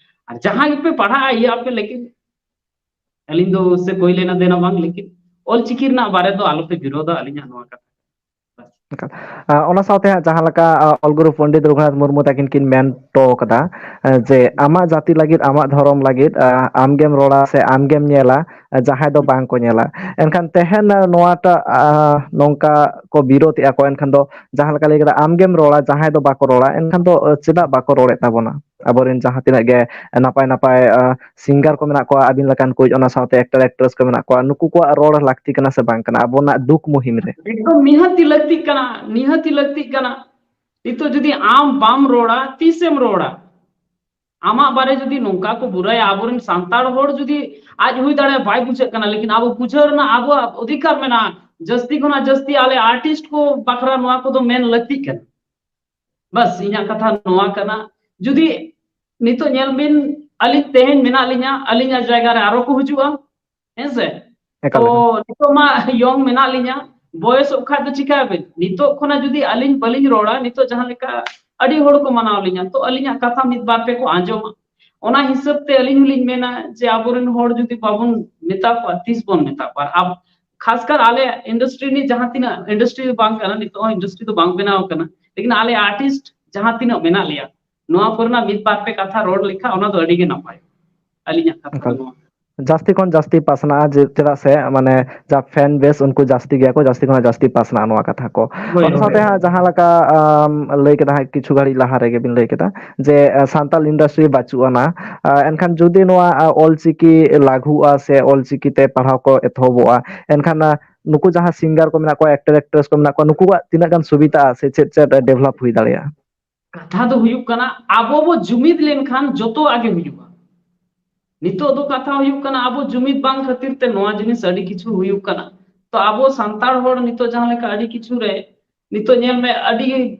ᱟᱨ ᱡᱟᱦᱟᱸ ᱜᱮᱯᱮ ᱯᱟᱲᱦᱟᱜᱼᱟ, ᱤᱭᱟᱹ ᱟᱯᱮ, ᱞᱮᱠᱤᱱ ᱟᱹᱞᱤᱧ ᱫᱚ ᱩᱥᱥᱮ ᱠᱳᱭ ᱞᱮᱱᱟ ᱫᱮᱱᱟ ᱵᱟᱝ, ᱞᱮᱠᱤᱱ ᱚᱞᱪᱤᱠᱤ ᱨᱮᱱᱟᱜ ᱵᱟᱨᱮ ᱫᱚ ᱟᱞᱚᱯᱮ ᱵᱤᱨᱳᱫᱟ, ᱟᱹᱞᱤᱧᱟᱜ ᱱᱚᱣᱟ ᱠᱟᱛᱷᱟ᱾ ᱮᱠᱟᱞ᱾ ᱟᱸ, ᱚᱱᱟ ᱥᱟᱶᱛᱮ ᱦᱟᱸᱜ ᱡᱟᱦᱟᱸ ᱞᱮᱠᱟ, ᱟᱸ, ᱚᱞ ᱜᱩᱨᱩ ᱯᱚᱱᱰᱤᱛ ᱨᱚᱜᱷᱩᱱᱟᱛᱷ ᱢᱩᱨᱢᱩ ᱛᱟᱹᱠᱤᱱ ᱠᱤᱱ ᱢᱮᱱ ᱦᱚᱴᱚ ᱠᱟᱫᱟ, ᱟᱸ, ᱡᱮ ᱟᱢᱟᱜ ᱡᱟᱹᱛᱤ ᱞᱟᱹᱜᱤᱫ, ᱟᱢᱟᱜ ᱫᱷᱚᱨᱚᱢ ᱞᱟᱹᱜᱤᱫ, ᱟᱸ, ᱟᱢᱜᱮᱢ ᱨᱚᱲᱟ ᱥᱮ ᱟᱢᱜᱮᱢ ᱧᱮᱞᱟ, ᱟᱸ, ᱡᱟᱦᱟᱸᱭ ᱫᱚ ᱵᱟᱝ ᱠᱚ ᱧᱮᱞᱟ᱾ ᱮᱱᱠᱷᱟᱱ ᱛᱮᱦᱮᱧ, ᱟᱸ, ᱱᱚᱣᱟᱴᱟᱜ, ᱟᱸ, ᱱᱚᱝᱠᱟ ᱠᱚ ᱵᱤᱨᱳᱫᱮᱜᱼᱟ ᱠᱚ, ᱮᱱᱠᱷᱟᱱ ᱫᱚ ᱡᱟᱦᱟᱸ ᱞᱮᱠᱟ ᱞᱟᱹᱭ ᱠᱮᱫᱟ, ᱟᱢᱜᱮᱢ ᱨᱚᱲᱟ, ᱡᱟᱦᱟᱸᱭ ᱫᱚ ᱵᱟᱠᱚ ᱨᱚᱲᱟ, ᱮᱱᱠᱷᱟᱱ ᱫᱚ, ᱟᱸ, ᱪᱮᱫᱟᱜ ᱵᱟᱠᱚ ᱨᱚᱲᱮᱫ ᱛᱟᱵᱚᱱᱟ? ᱟᱵᱚᱨᱮᱱ ᱡᱟᱦᱟᱸ ᱛᱤᱱᱟᱹᱜ ᱜᱮ ᱱᱟᱯᱟᱭ ᱱᱟᱯᱟᱭ, ᱟᱸ, singer ᱠᱚ ᱢᱮᱱᱟᱜ ᱠᱚᱣᱟ, ᱟᱹᱵᱤᱱ ᱞᱮᱠᱟᱱ ᱠᱚ, ᱚᱱᱟ ᱥᱟᱶᱛᱮ actor actress ᱠᱚ ᱢᱮᱱᱟᱜ ᱠᱚᱣᱟ, ᱱᱩᱠᱩ ᱠᱚᱣᱟᱜ ᱨᱚᱲ ᱞᱟᱹᱠᱛᱤ ᱠᱟᱱᱟ ᱥᱮ ᱵᱟᱝ ᱠᱟᱱᱟ ᱟᱵᱚᱱᱟᱜ ᱫᱩᱠ ᱢᱩᱦᱤᱢ ᱨᱮ? ᱮᱠᱫᱚᱢ ᱱᱤᱦᱟᱹᱛᱤ ᱞᱟᱹᱠᱛᱤᱜ ᱠᱟᱱᱟ, ᱱᱤᱦᱟᱹᱛᱤ ᱞᱟᱹᱠᱛᱤᱜ ᱠᱟᱱᱟ᱾ ᱱᱤᱛᱚᱜ ᱡᱩᱫᱤ ᱟᱢ ᱵᱟᱢ ᱨᱚᱲᱟ, ᱛᱤᱥᱮᱢ ᱨᱚᱲᱟ? ᱟᱢᱟᱜ ᱵᱟᱨᱮ ᱡᱩᱫᱤ ᱱᱚᱝᱠᱟ ᱠᱚ ᱵᱩᱨᱟᱹᱭᱟ, ᱟᱵᱚᱨᱮᱱ ᱥᱟᱱᱛᱟᱲ ᱦᱚᱲ ᱡᱩᱫᱤ ᱟᱡ ᱦᱩᱭ ᱫᱟᱲᱮᱭᱟᱜᱼᱟ, ᱵᱟᱭ ᱵᱩᱡᱷᱟᱹᱜ ᱠᱟᱱᱟ, ᱞᱮᱠᱤᱱ ᱟᱵᱚ ᱵᱩᱡᱷᱟᱹᱣ ᱨᱮᱱᱟᱜ ᱟᱵᱚᱣᱟᱜ ᱚᱫᱷᱤᱠᱟᱨ ᱢᱮᱱᱟᱜᱼᱟ᱾ ᱡᱟᱹᱥᱛᱤ ᱠᱷᱚᱱᱟᱜ ᱡᱟᱹᱥᱛᱤ ᱟᱞᱮ artist ᱠᱚ ᱵᱟᱠᱷᱨᱟ ᱱᱚᱣᱟ ᱠᱚᱫᱚ ᱢᱮᱱ ᱞᱟᱹᱠᱛᱤᱜ ᱠᱟᱱᱟ᱾ ᱵᱟᱥ, ᱤᱧᱟᱹᱜ ᱠᱟᱛᱷᱟ ᱱᱚᱣᱟ ᱠᱟᱱᱟ᱾ ᱡᱩᱫᱤ ᱱᱤᱛᱚᱜ ᱧᱮᱞ ᱵᱤᱱ, ᱟᱹᱞᱤᱧ ᱛᱮᱦᱮᱧ ᱢᱮᱱᱟᱜ ᱞᱤᱧᱟ, ᱟᱹᱞᱤᱧᱟᱜ ᱡᱟᱭᱜᱟ ᱨᱮ ᱟᱨᱚ ᱠᱚ ᱦᱤᱡᱩᱜᱼᱟ, ᱦᱮᱸ ᱥᱮ? ᱮᱠᱟᱞ, ᱛᱚ ᱮᱠᱟᱞ᱾ ᱱᱤᱛᱚᱜ ᱢᱟ young ᱢᱮᱱᱟᱜ ᱞᱤᱧᱟ, ᱵᱚᱭᱮᱥᱚᱜ ᱠᱷᱟᱡ ᱫᱚ ᱪᱤᱠᱟᱹᱭᱟᱵᱤᱱ? ᱱᱤᱛᱚᱜ ᱠᱷᱚᱱᱟᱜ ᱡᱩᱫᱤ ᱟᱹᱞᱤᱧ ᱵᱟᱹᱞᱤᱧ ᱨᱚᱲᱟ, ᱱᱤᱛᱚᱜ ᱡᱟᱦᱟᱸ ᱞᱮᱠᱟ ᱟᱹᱰᱤ ᱦᱚᱲ ᱠᱚ ᱢᱟᱱᱟᱣ ᱞᱤᱧᱟ, ᱛᱚ ᱟᱹᱞᱤᱧᱟᱜ ᱠᱟᱛᱷᱟ ᱢᱤᱫ ᱵᱟᱨ ᱯᱮ ᱠᱚ ᱟᱸᱡᱚᱢᱟ᱾ ᱚᱱᱟ ᱦᱤᱥᱟᱹᱵ ᱛᱮ ᱟᱹᱞᱤᱧ ᱦᱚᱸᱞᱤᱧ ᱢᱮᱱᱟ ᱡᱮ ᱟᱵᱚᱨᱮᱱ ᱦᱚᱲ ᱡᱩᱫᱤ ᱵᱟᱵᱚᱱ ᱢᱮᱛᱟ ᱠᱚᱣᱟ, ᱛᱤᱥ ᱵᱚᱱ ᱢᱮᱛᱟ ᱠᱚᱣᱟ? ᱟᱨ ᱟᱵ-, ᱠᱷᱟᱥᱠᱟᱨ ᱟᱞᱮ industry ᱨᱤᱱᱤᱡ ᱡᱟᱦᱟᱸ ᱛᱤᱱᱟᱹᱜ, industry ᱵᱟᱝ ᱠᱟᱱᱟ, ᱱᱤᱛᱚᱜ ᱦᱚᱸ industry ᱫᱚ ᱵᱟᱝ ᱵᱮᱱᱟᱣ ᱠᱟᱱᱟ, ᱞᱮᱠᱤᱱ ᱟᱞᱮ artist ᱡᱟᱦᱟᱸ ᱛᱤᱱᱟᱹᱜ ᱢᱮᱱᱟᱜ ᱞᱮᱭᱟ, ᱱᱚᱣᱟ ᱠᱚᱨᱮᱱᱟᱜ ᱢᱤᱫ ᱵᱟᱨ ᱯᱮ ᱠᱟᱛᱷᱟ ᱨᱚᱲ ᱞᱮᱠᱷᱟᱱ ᱚᱱᱟ ᱫᱚ ᱟᱹᱰᱤ ᱜᱮ ᱱᱟᱯᱟᱭ᱾ ᱟᱹᱞᱤᱧᱟᱜ ᱠᱟᱛᱷᱟ ᱫᱚ ᱮᱠᱟᱞ᱾ ᱱᱚᱣᱟ᱾ ᱡᱟᱹᱥᱛᱤ ᱠᱷᱚᱱ ᱡᱟᱹᱥᱛᱤ ᱯᱟᱥᱱᱟᱜᱼᱟ, ᱡᱮ, ᱪᱮᱫᱟᱜ ᱥᱮ, ᱢᱟᱱᱮ, ᱡᱟ fan base ᱩᱱᱠᱩ ᱡᱟᱹᱥᱛᱤ ᱜᱮᱭᱟ ᱠᱚ, ᱡᱟᱹᱥᱛᱤ ᱠᱷᱚᱱᱟᱜ ᱡᱟᱹᱥᱛᱤ ᱯᱟᱥᱱᱟᱜᱼᱟ ᱱᱚᱣᱟ ᱠᱟᱛᱷᱟ ᱠᱚ᱾ ᱦᱳᱭ, ᱚᱱᱟ ᱦᱳᱭ᱾ ᱥᱟᱶᱛᱮ ᱦᱟᱸᱜ ᱡᱟᱦᱟᱸ ᱞᱮᱠᱟ, ᱟᱢ, ᱞᱟᱹᱭ ᱠᱮᱫᱟ ᱦᱟᱸᱜ, ᱠᱤᱪᱷᱩ ᱜᱷᱟᱹᱲᱤᱡ ᱞᱟᱦᱟ ᱨᱮᱜᱮ ᱵᱤᱱ ᱞᱟᱹᱭ ᱠᱮᱫᱟ ᱡᱮ, ᱟᱸ, ᱥᱟᱱᱛᱟᱲ industry ᱵᱟᱹᱪᱩᱜ ᱟᱱᱟ, ᱟᱸ, ᱮᱱᱠᱷᱟᱱ ᱡᱩᱫᱤ ᱱᱚᱣᱟ, ᱟᱸ, ᱚᱞᱪᱤᱠᱤ ᱞᱟᱹᱜᱩᱜᱼᱟ ᱥᱮ ᱚᱞᱪᱤᱠᱤ ᱛᱮ ᱯᱟᱲᱦᱟᱣ ᱠᱚ ᱮᱛᱚᱦᱚᱵᱚᱜᱼᱟ, ᱮᱱᱠᱷᱟᱱ, ᱟᱸ, ᱱᱩᱠᱩ ᱡᱟᱦᱟᱸ singer ᱠᱚ ᱢᱮᱱᱟᱜ ᱠᱚᱣᱟ, actor actress ᱠᱚ ᱢᱮᱱᱟᱜ ᱠᱚᱣᱟ, ᱱᱩᱠᱩᱣᱟᱜ ᱛᱤᱱᱟᱹᱜ ᱜᱟᱱ ᱥᱩᱵᱤᱫᱷᱟ ᱥᱮ ᱪᱮᱫ ᱪᱮᱫ develop ᱦᱩᱭ ᱫᱟᱲᱮᱭᱟᱜᱼᱟ? ᱠᱟᱛᱷᱟ ᱫᱚ ᱦᱩᱭᱩᱜ ᱠᱟᱱᱟ, ᱟᱵᱚ ᱵᱚ ᱡᱩᱢᱤᱫ ᱞᱮᱱᱠᱷᱟᱱ ᱡᱚᱛᱚᱣᱟᱜ ᱜᱮ ᱦᱩᱭᱩᱜᱼᱟ᱾ ᱱᱤᱛᱚᱜ ᱫᱚ ᱠᱟᱛᱷᱟ ᱦᱩᱭᱩᱜ ᱠᱟᱱᱟ, ᱟᱵᱚ ᱡᱩᱢᱤᱫ ᱵᱟᱝ ᱠᱷᱟᱹᱛᱤᱨ ᱛᱮ ᱱᱚᱣᱟ ᱡᱤᱱᱤᱥ ᱟᱹᱰᱤ ᱠᱤᱪᱷᱩ ᱦᱩᱭᱩᱜ ᱠᱟᱱᱟ᱾ ᱛᱚ ᱟᱵᱚ ᱥᱟᱱᱛᱟᱲ ᱦᱚᱲ ᱱᱤᱛᱚᱜ ᱡᱟᱦᱟᱸ ᱞᱮᱠᱟ ᱟᱹᱰᱤ ᱠᱤᱪᱷᱩ ᱨᱮ, ᱱᱤᱛᱚᱜ ᱧᱮᱞ ᱢᱮ, ᱟᱹᱰᱤ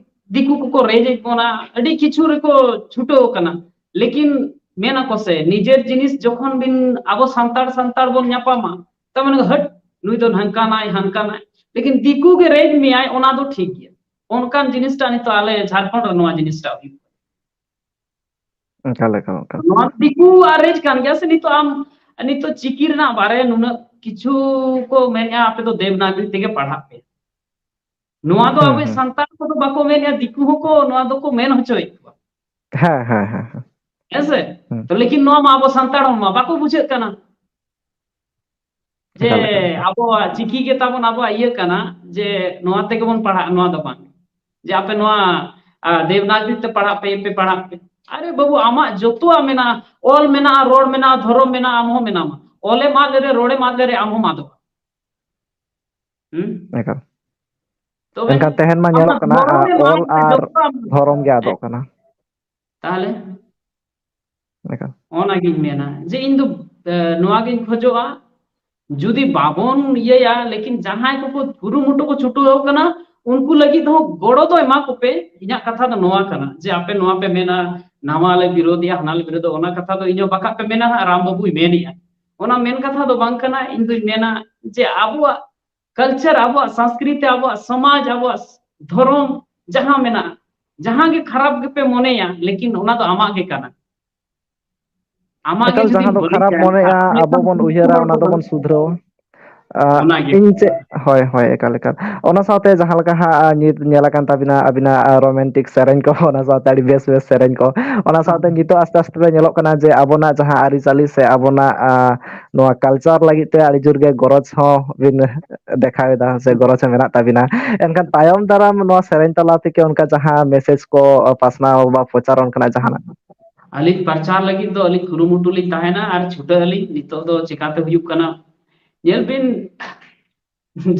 ᱫᱤᱠᱩ ᱠᱚᱠᱚ ᱨᱮᱡ ᱮᱫ ᱵᱚᱱᱟ, ᱟᱹᱰᱤ ᱠᱤᱪᱷᱩ ᱨᱮᱠᱚ ᱪᱷᱩᱴᱟᱹᱣ ᱟᱠᱟᱱᱟ᱾ ᱞᱮᱠᱤᱱ ᱢᱮᱱ ᱟᱠᱚ ᱥᱮ, ᱱᱤᱡᱮᱨ ᱡᱤᱱᱤᱥ ᱡᱚᱠᱷᱚᱱ ᱵᱤᱱ, ᱟᱵᱚ ᱥᱟᱱᱛᱟᱲ ᱥᱟᱱᱛᱟᱲ ᱵᱚᱱ ᱧᱟᱯᱟᱢᱟ, ᱛᱟᱨ ᱢᱟᱱᱮ, "ᱦᱟᱹᱴ, ᱱᱩᱭ ᱫᱚ ᱦᱟᱱᱠᱟᱱᱟᱭ, ᱦᱟᱱᱠᱟᱱᱟᱭ᱾" ᱞᱮᱠᱤᱱ ᱫᱤᱠᱩ ᱜᱮ ᱨᱮᱡ ᱢᱮᱭᱟᱭ, ᱚᱱᱟ ᱫᱚ ᱴᱷᱤᱠ ᱜᱮᱭᱟ᱾ ᱚᱱᱠᱟᱱ ᱡᱤᱱᱤᱥᱴᱟ ᱱᱤᱛᱚᱜ ᱟᱞᱮ ᱡᱷᱟᱲᱠᱷᱚᱸᱰ ᱨᱮ ᱱᱚᱣᱟ ᱡᱤᱱᱤᱥᱴᱟ ᱦᱩᱭᱩᱜ ᱠᱟᱱᱟ᱾ ᱮᱠᱟᱞ, ᱮᱠᱟᱞ, ᱮᱠᱟᱞ᱾ ᱱᱚᱣᱟ ᱫᱤᱠᱩ ᱟᱨ ᱨᱮᱡᱽ ᱠᱟᱱ ᱜᱮᱭᱟ ᱥᱮ? ᱱᱤᱛᱚᱜ ᱟᱢ, ᱱᱤᱛᱚᱜ ᱪᱤᱠᱤ ᱨᱮᱱᱟᱜ ᱵᱟᱨᱮ ᱱᱩᱱᱟᱹᱜ ᱠᱤᱪᱷᱩ ᱠᱚ ᱢᱮᱱᱮᱜᱼᱟ, "ᱟᱯᱮ ᱫᱚ ᱫᱮᱵᱽᱱᱟᱜᱽᱨᱤ ᱛᱮᱜᱮ ᱯᱟᱲᱦᱟᱜ ᱯᱮ᱾" ᱱᱚᱣᱟ ᱫᱚ ᱦᱩᱸ, ᱟᱵᱚ ᱦᱩᱸ᱾ ᱥᱟᱱᱛᱟᱲ ᱠᱚᱫᱚ ᱵᱟᱠᱚ ᱢᱮᱱᱮᱜᱼᱟ, ᱫᱤᱠᱩ ᱦᱚᱸᱠᱚ ᱱᱚᱣᱟ ᱫᱚᱠᱚ ᱢᱮᱱ ᱦᱚᱪᱚᱭᱮᱫ ᱠᱚᱣᱟ᱾ ᱦᱮᱸ, ᱦᱮᱸ, ᱦᱮᱸ, ᱦᱮᱸ᱾ ᱦᱮᱸ ᱥᱮ? ᱦᱩᱸ᱾ ᱛᱚ, ᱞᱮᱠᱤᱱ ᱱᱚᱣᱟ ᱢᱟ ᱟᱵᱚ ᱥᱟᱱᱛᱟᱲ ᱦᱚᱸ ᱢᱟ ᱵᱟᱠᱚ ᱵᱩᱡᱷᱟᱹᱜ ᱠᱟᱱᱟ᱾ ᱡᱮ ᱮᱠᱟᱞ, ᱮᱠᱟᱞ, ᱮᱠᱟᱞ᱾ ᱟᱵᱚᱣᱟᱜ ᱪᱤᱠᱤ ᱜᱮ ᱛᱟᱵᱚᱱ ᱟᱵᱚᱣᱟᱜ ᱤᱭᱟᱹ ᱠᱟᱱᱟ, ᱡᱮ ᱱᱚᱣᱟ ᱛᱮᱜᱮ ᱵᱚᱱ ᱯᱟᱲᱦᱟᱜ, ᱱᱚᱣᱟ ᱫᱚ ᱵᱟᱝ᱾ ᱡᱮ ᱟᱯᱮ ᱱᱚᱣᱟ, ᱟ, ᱫᱮᱵᱽᱱᱟᱜᱽᱨᱤ ᱛᱮ ᱯᱟᱲᱦᱟᱜ ᱯᱮ, ᱯᱮ ᱯᱟᱲᱦᱟᱜ ᱯᱮ᱾ ᱟᱨᱮ ᱵᱟᱹᱵᱩ, ᱟᱢᱟᱜ ᱡᱚᱛᱚᱣᱟᱜ ᱢᱮᱱᱟᱜᱼᱟ, ᱚᱞ ᱢᱮᱱᱟᱜᱼᱟ, ᱨᱚᱲ ᱢᱮᱱᱟᱜᱼᱟ, ᱫᱷᱚᱨᱚᱢ ᱢᱮᱱᱟᱜᱼᱟ, ᱟᱢ ᱦᱚᱸ ᱢᱮᱱᱟᱢᱟ᱾ ᱚᱞᱮᱢ ᱟᱫ ᱞᱮᱨᱮ, ᱨᱚᱲᱮᱢ ᱟᱫ ᱞᱮᱨᱮ, ᱟᱢ ᱦᱚᱸᱢ ᱟᱫᱚᱜᱼᱟ᱾ ᱦᱩᱸ? ᱮᱠᱟᱞ᱾ ᱛᱚᱵᱮ ᱮᱱᱠᱷᱟᱱ ᱛᱮᱦᱮᱧ ᱢᱟ ᱧᱮᱞᱚᱜ ᱟᱢᱟᱜ ᱠᱟᱱᱟ, ᱫᱷᱚᱨᱚᱢ ᱟ, ᱮᱢ ᱟᱫ ᱚᱞ ᱞᱮᱨᱮ, ᱟᱨ ᱡᱚᱛᱚᱣᱟᱜ ᱟᱢ ᱫᱷᱚᱨᱚᱢ ᱜᱮ ᱟᱫᱚᱜ ᱦᱮᱸ, ᱠᱟᱱᱟ᱾ ᱛᱟᱦᱞᱮ? ᱮᱠᱟᱞ᱾ ᱚᱱᱟᱜᱤᱧ ᱢᱮᱱᱟ ᱡᱮ ᱤᱧ ᱫᱚ, ᱮ, ᱱᱚᱣᱟᱜᱤᱧ ᱠᱷᱚᱡᱚᱜᱼᱟ, ᱡᱩᱫᱤ ᱵᱟᱵᱚᱱ ᱤᱭᱟᱹᱭᱟ, ᱞᱮᱠᱤᱱ ᱡᱟᱦᱟᱸᱭ ᱠᱚᱠᱚ ᱠᱩᱨᱩᱢᱩᱴᱩ ᱠᱚ ᱪᱷᱩᱴᱟᱹᱣ ᱠᱟᱱᱟ, ᱩᱱᱠᱩ ᱞᱟᱹᱜᱤᱫ ᱦᱚᱸ ᱜᱚᱲᱚ ᱫᱚ ᱮᱢᱟ ᱠᱚᱯᱮ᱾ ᱤᱧᱟᱹᱜ ᱠᱟᱛᱷᱟ ᱫᱚ ᱱᱚᱣᱟ ᱠᱟᱱᱟ ᱡᱮ ᱟᱯᱮ ᱱᱚᱣᱟ ᱯᱮ ᱢᱮᱱᱟ, ᱱᱟᱣᱟ ᱞᱮ ᱵᱤᱨᱳᱫᱷᱤᱭᱟ, ᱦᱟᱱᱟ ᱞᱮ ᱵᱤᱨᱳᱫᱷᱟ, ᱚᱱᱟ ᱠᱟᱛᱷᱟ ᱫᱚ ᱤᱧ ᱦᱚᱸ ᱵᱟᱠᱷᱟᱡ ᱯᱮ ᱢᱮᱱᱟ ᱦᱟᱸᱜ ᱨᱟᱢ ᱵᱟᱹᱵᱩᱭ ᱢᱮᱱᱮᱜᱼᱟ, ᱚᱱᱟ ᱢᱮᱱ ᱠᱟᱛᱷᱟ ᱫᱚ ᱵᱟᱝ ᱠᱟᱱᱟ᱾ ᱤᱧ ᱫᱩᱧ ᱢᱮᱱᱟ ᱡᱮ ᱟᱵᱚᱣᱟᱜ culture, ᱟᱵᱚᱣᱟᱜ ᱥᱚᱝᱥᱠᱨᱤᱛᱤ, ᱟᱵᱚᱣᱟᱜ ᱥᱚᱢᱟᱡᱽ, ᱟᱵᱚᱣᱟᱜ ᱫᱷᱚᱨᱚᱢ ᱡᱟᱦᱟᱸ ᱢᱮᱱᱟᱜᱼᱟ, ᱡᱟᱦᱟᱸ ᱜᱮ ᱠᱷᱟᱨᱟᱯ ᱜᱮᱯᱮ ᱢᱚᱱᱮᱭᱟ, ᱞᱮᱠᱤᱱ ᱚᱱᱟ ᱫᱚ ᱟᱢᱟᱜ ᱜᱮ ᱠᱟᱱᱟ᱾ ᱟᱢᱟᱜ ᱜᱮ ᱮᱠᱟᱞ, ᱡᱩᱫᱤ ᱡᱟᱦᱟᱸ ᱫᱚ ᱵᱟᱹᱲᱤᱡ ᱠᱷᱟᱨᱟᱯ ᱛᱟᱦᱮᱱᱟ, ᱢᱚᱱᱮᱜᱼᱟ, ᱟᱢ ᱟᱵᱚ ᱮᱴᱟᱜ ᱵᱚᱱ ᱡᱩᱫᱤ ᱩᱭᱦᱟᱹᱨᱟ, ᱦᱚᱲ ᱚᱱᱟ ᱠᱚ ᱫᱚᱵᱚᱱ ᱵᱟᱹᱲᱤᱡ, ᱥᱩᱫᱷᱨᱟᱹᱣᱟ᱾ ᱟ, ᱚᱱᱟᱜᱮ᱾ ᱤᱧ ᱪᱮᱫ, ᱦᱳᱭ, ᱦᱳᱭ, ᱮᱠᱟᱞ, ᱮᱠᱟᱞ᱾ ᱚᱱᱟ ᱥᱟᱶᱛᱮ ᱡᱟᱦᱟᱸ ᱞᱮᱠᱟ ᱦᱟᱸᱜ, ᱟ, ᱧᱤᱛ ᱧᱮᱞ ᱟᱠᱟᱱ ᱛᱟᱵᱤᱱᱟ ᱟᱵᱤᱱᱟᱜ, ᱟ, romantic ᱥᱮᱨᱮᱧ ᱠᱚ, ᱚᱱᱟ ᱥᱟᱶᱛᱮ ᱟᱹᱰᱤ ᱵᱮᱥ ᱵᱮᱥ ᱥᱮᱨᱮᱧ ᱠᱚ, ᱚᱱᱟ ᱥᱟᱶᱛᱮ ᱱᱤᱛᱚᱜ ᱟᱥᱛᱮ ᱟᱥᱛᱮ ᱛᱮ ᱧᱮᱞᱚᱜ ᱠᱟᱱᱟ ᱡᱮ ᱟᱵᱚᱱᱟᱜ ᱡᱟᱦᱟᱸ ᱟᱹᱨᱤᱪᱟᱹᱞᱤ ᱥᱮ ᱟᱵᱚᱱᱟᱜ, ᱟ, ᱱᱚᱣᱟ culture ᱞᱟᱹᱜᱤᱫ ᱛᱮ ᱟᱹᱰᱤ ᱡᱳᱨ ᱜᱮ ᱜᱚᱨᱚᱡᱽ ᱦᱚᱸ ᱵᱤᱱ ᱫᱮᱠᱷᱟᱣ ᱮᱫᱟ ᱥᱮ ᱜᱚᱨᱚᱡᱽ ᱦᱚᱸ ᱢᱮᱱᱟᱜ ᱛᱟᱵᱤᱱᱟ᱾ ᱮᱱᱠᱷᱟᱱ ᱛᱟᱭᱚᱢ ᱫᱟᱨᱟᱢ ᱱᱚᱣᱟ ᱥᱮᱨᱮᱧ ᱛᱟᱞᱟ ᱛᱮᱜᱮ ᱚᱱᱠᱟ ᱡᱟᱦᱟᱸ message ᱠᱚ ᱯᱟᱥᱱᱟᱣ ᱵᱟ ᱯᱨᱚᱪᱟᱨ ᱚᱱᱠᱟᱱᱟᱜ ᱡᱟᱦᱟᱱᱟᱜ? ᱟᱹᱞᱤᱧ ᱯᱨᱚᱪᱟᱨ ᱞᱟᱹᱜᱤᱫ ᱫᱚ ᱟᱹᱞᱤᱧ ᱠᱩᱨᱩᱢᱩᱴᱩ ᱞᱤᱧ ᱛᱟᱦᱮᱱᱟ ᱟᱨ ᱪᱷᱩᱴᱟᱹᱜ ᱟᱹᱞᱤᱧ᱾ ᱱᱤᱛᱚᱜ ᱫᱚ ᱪᱮᱠᱟᱛᱮ ᱦᱩᱭᱩᱜ ᱠᱟᱱᱟ, ᱧᱮᱞ ᱵᱤᱱ,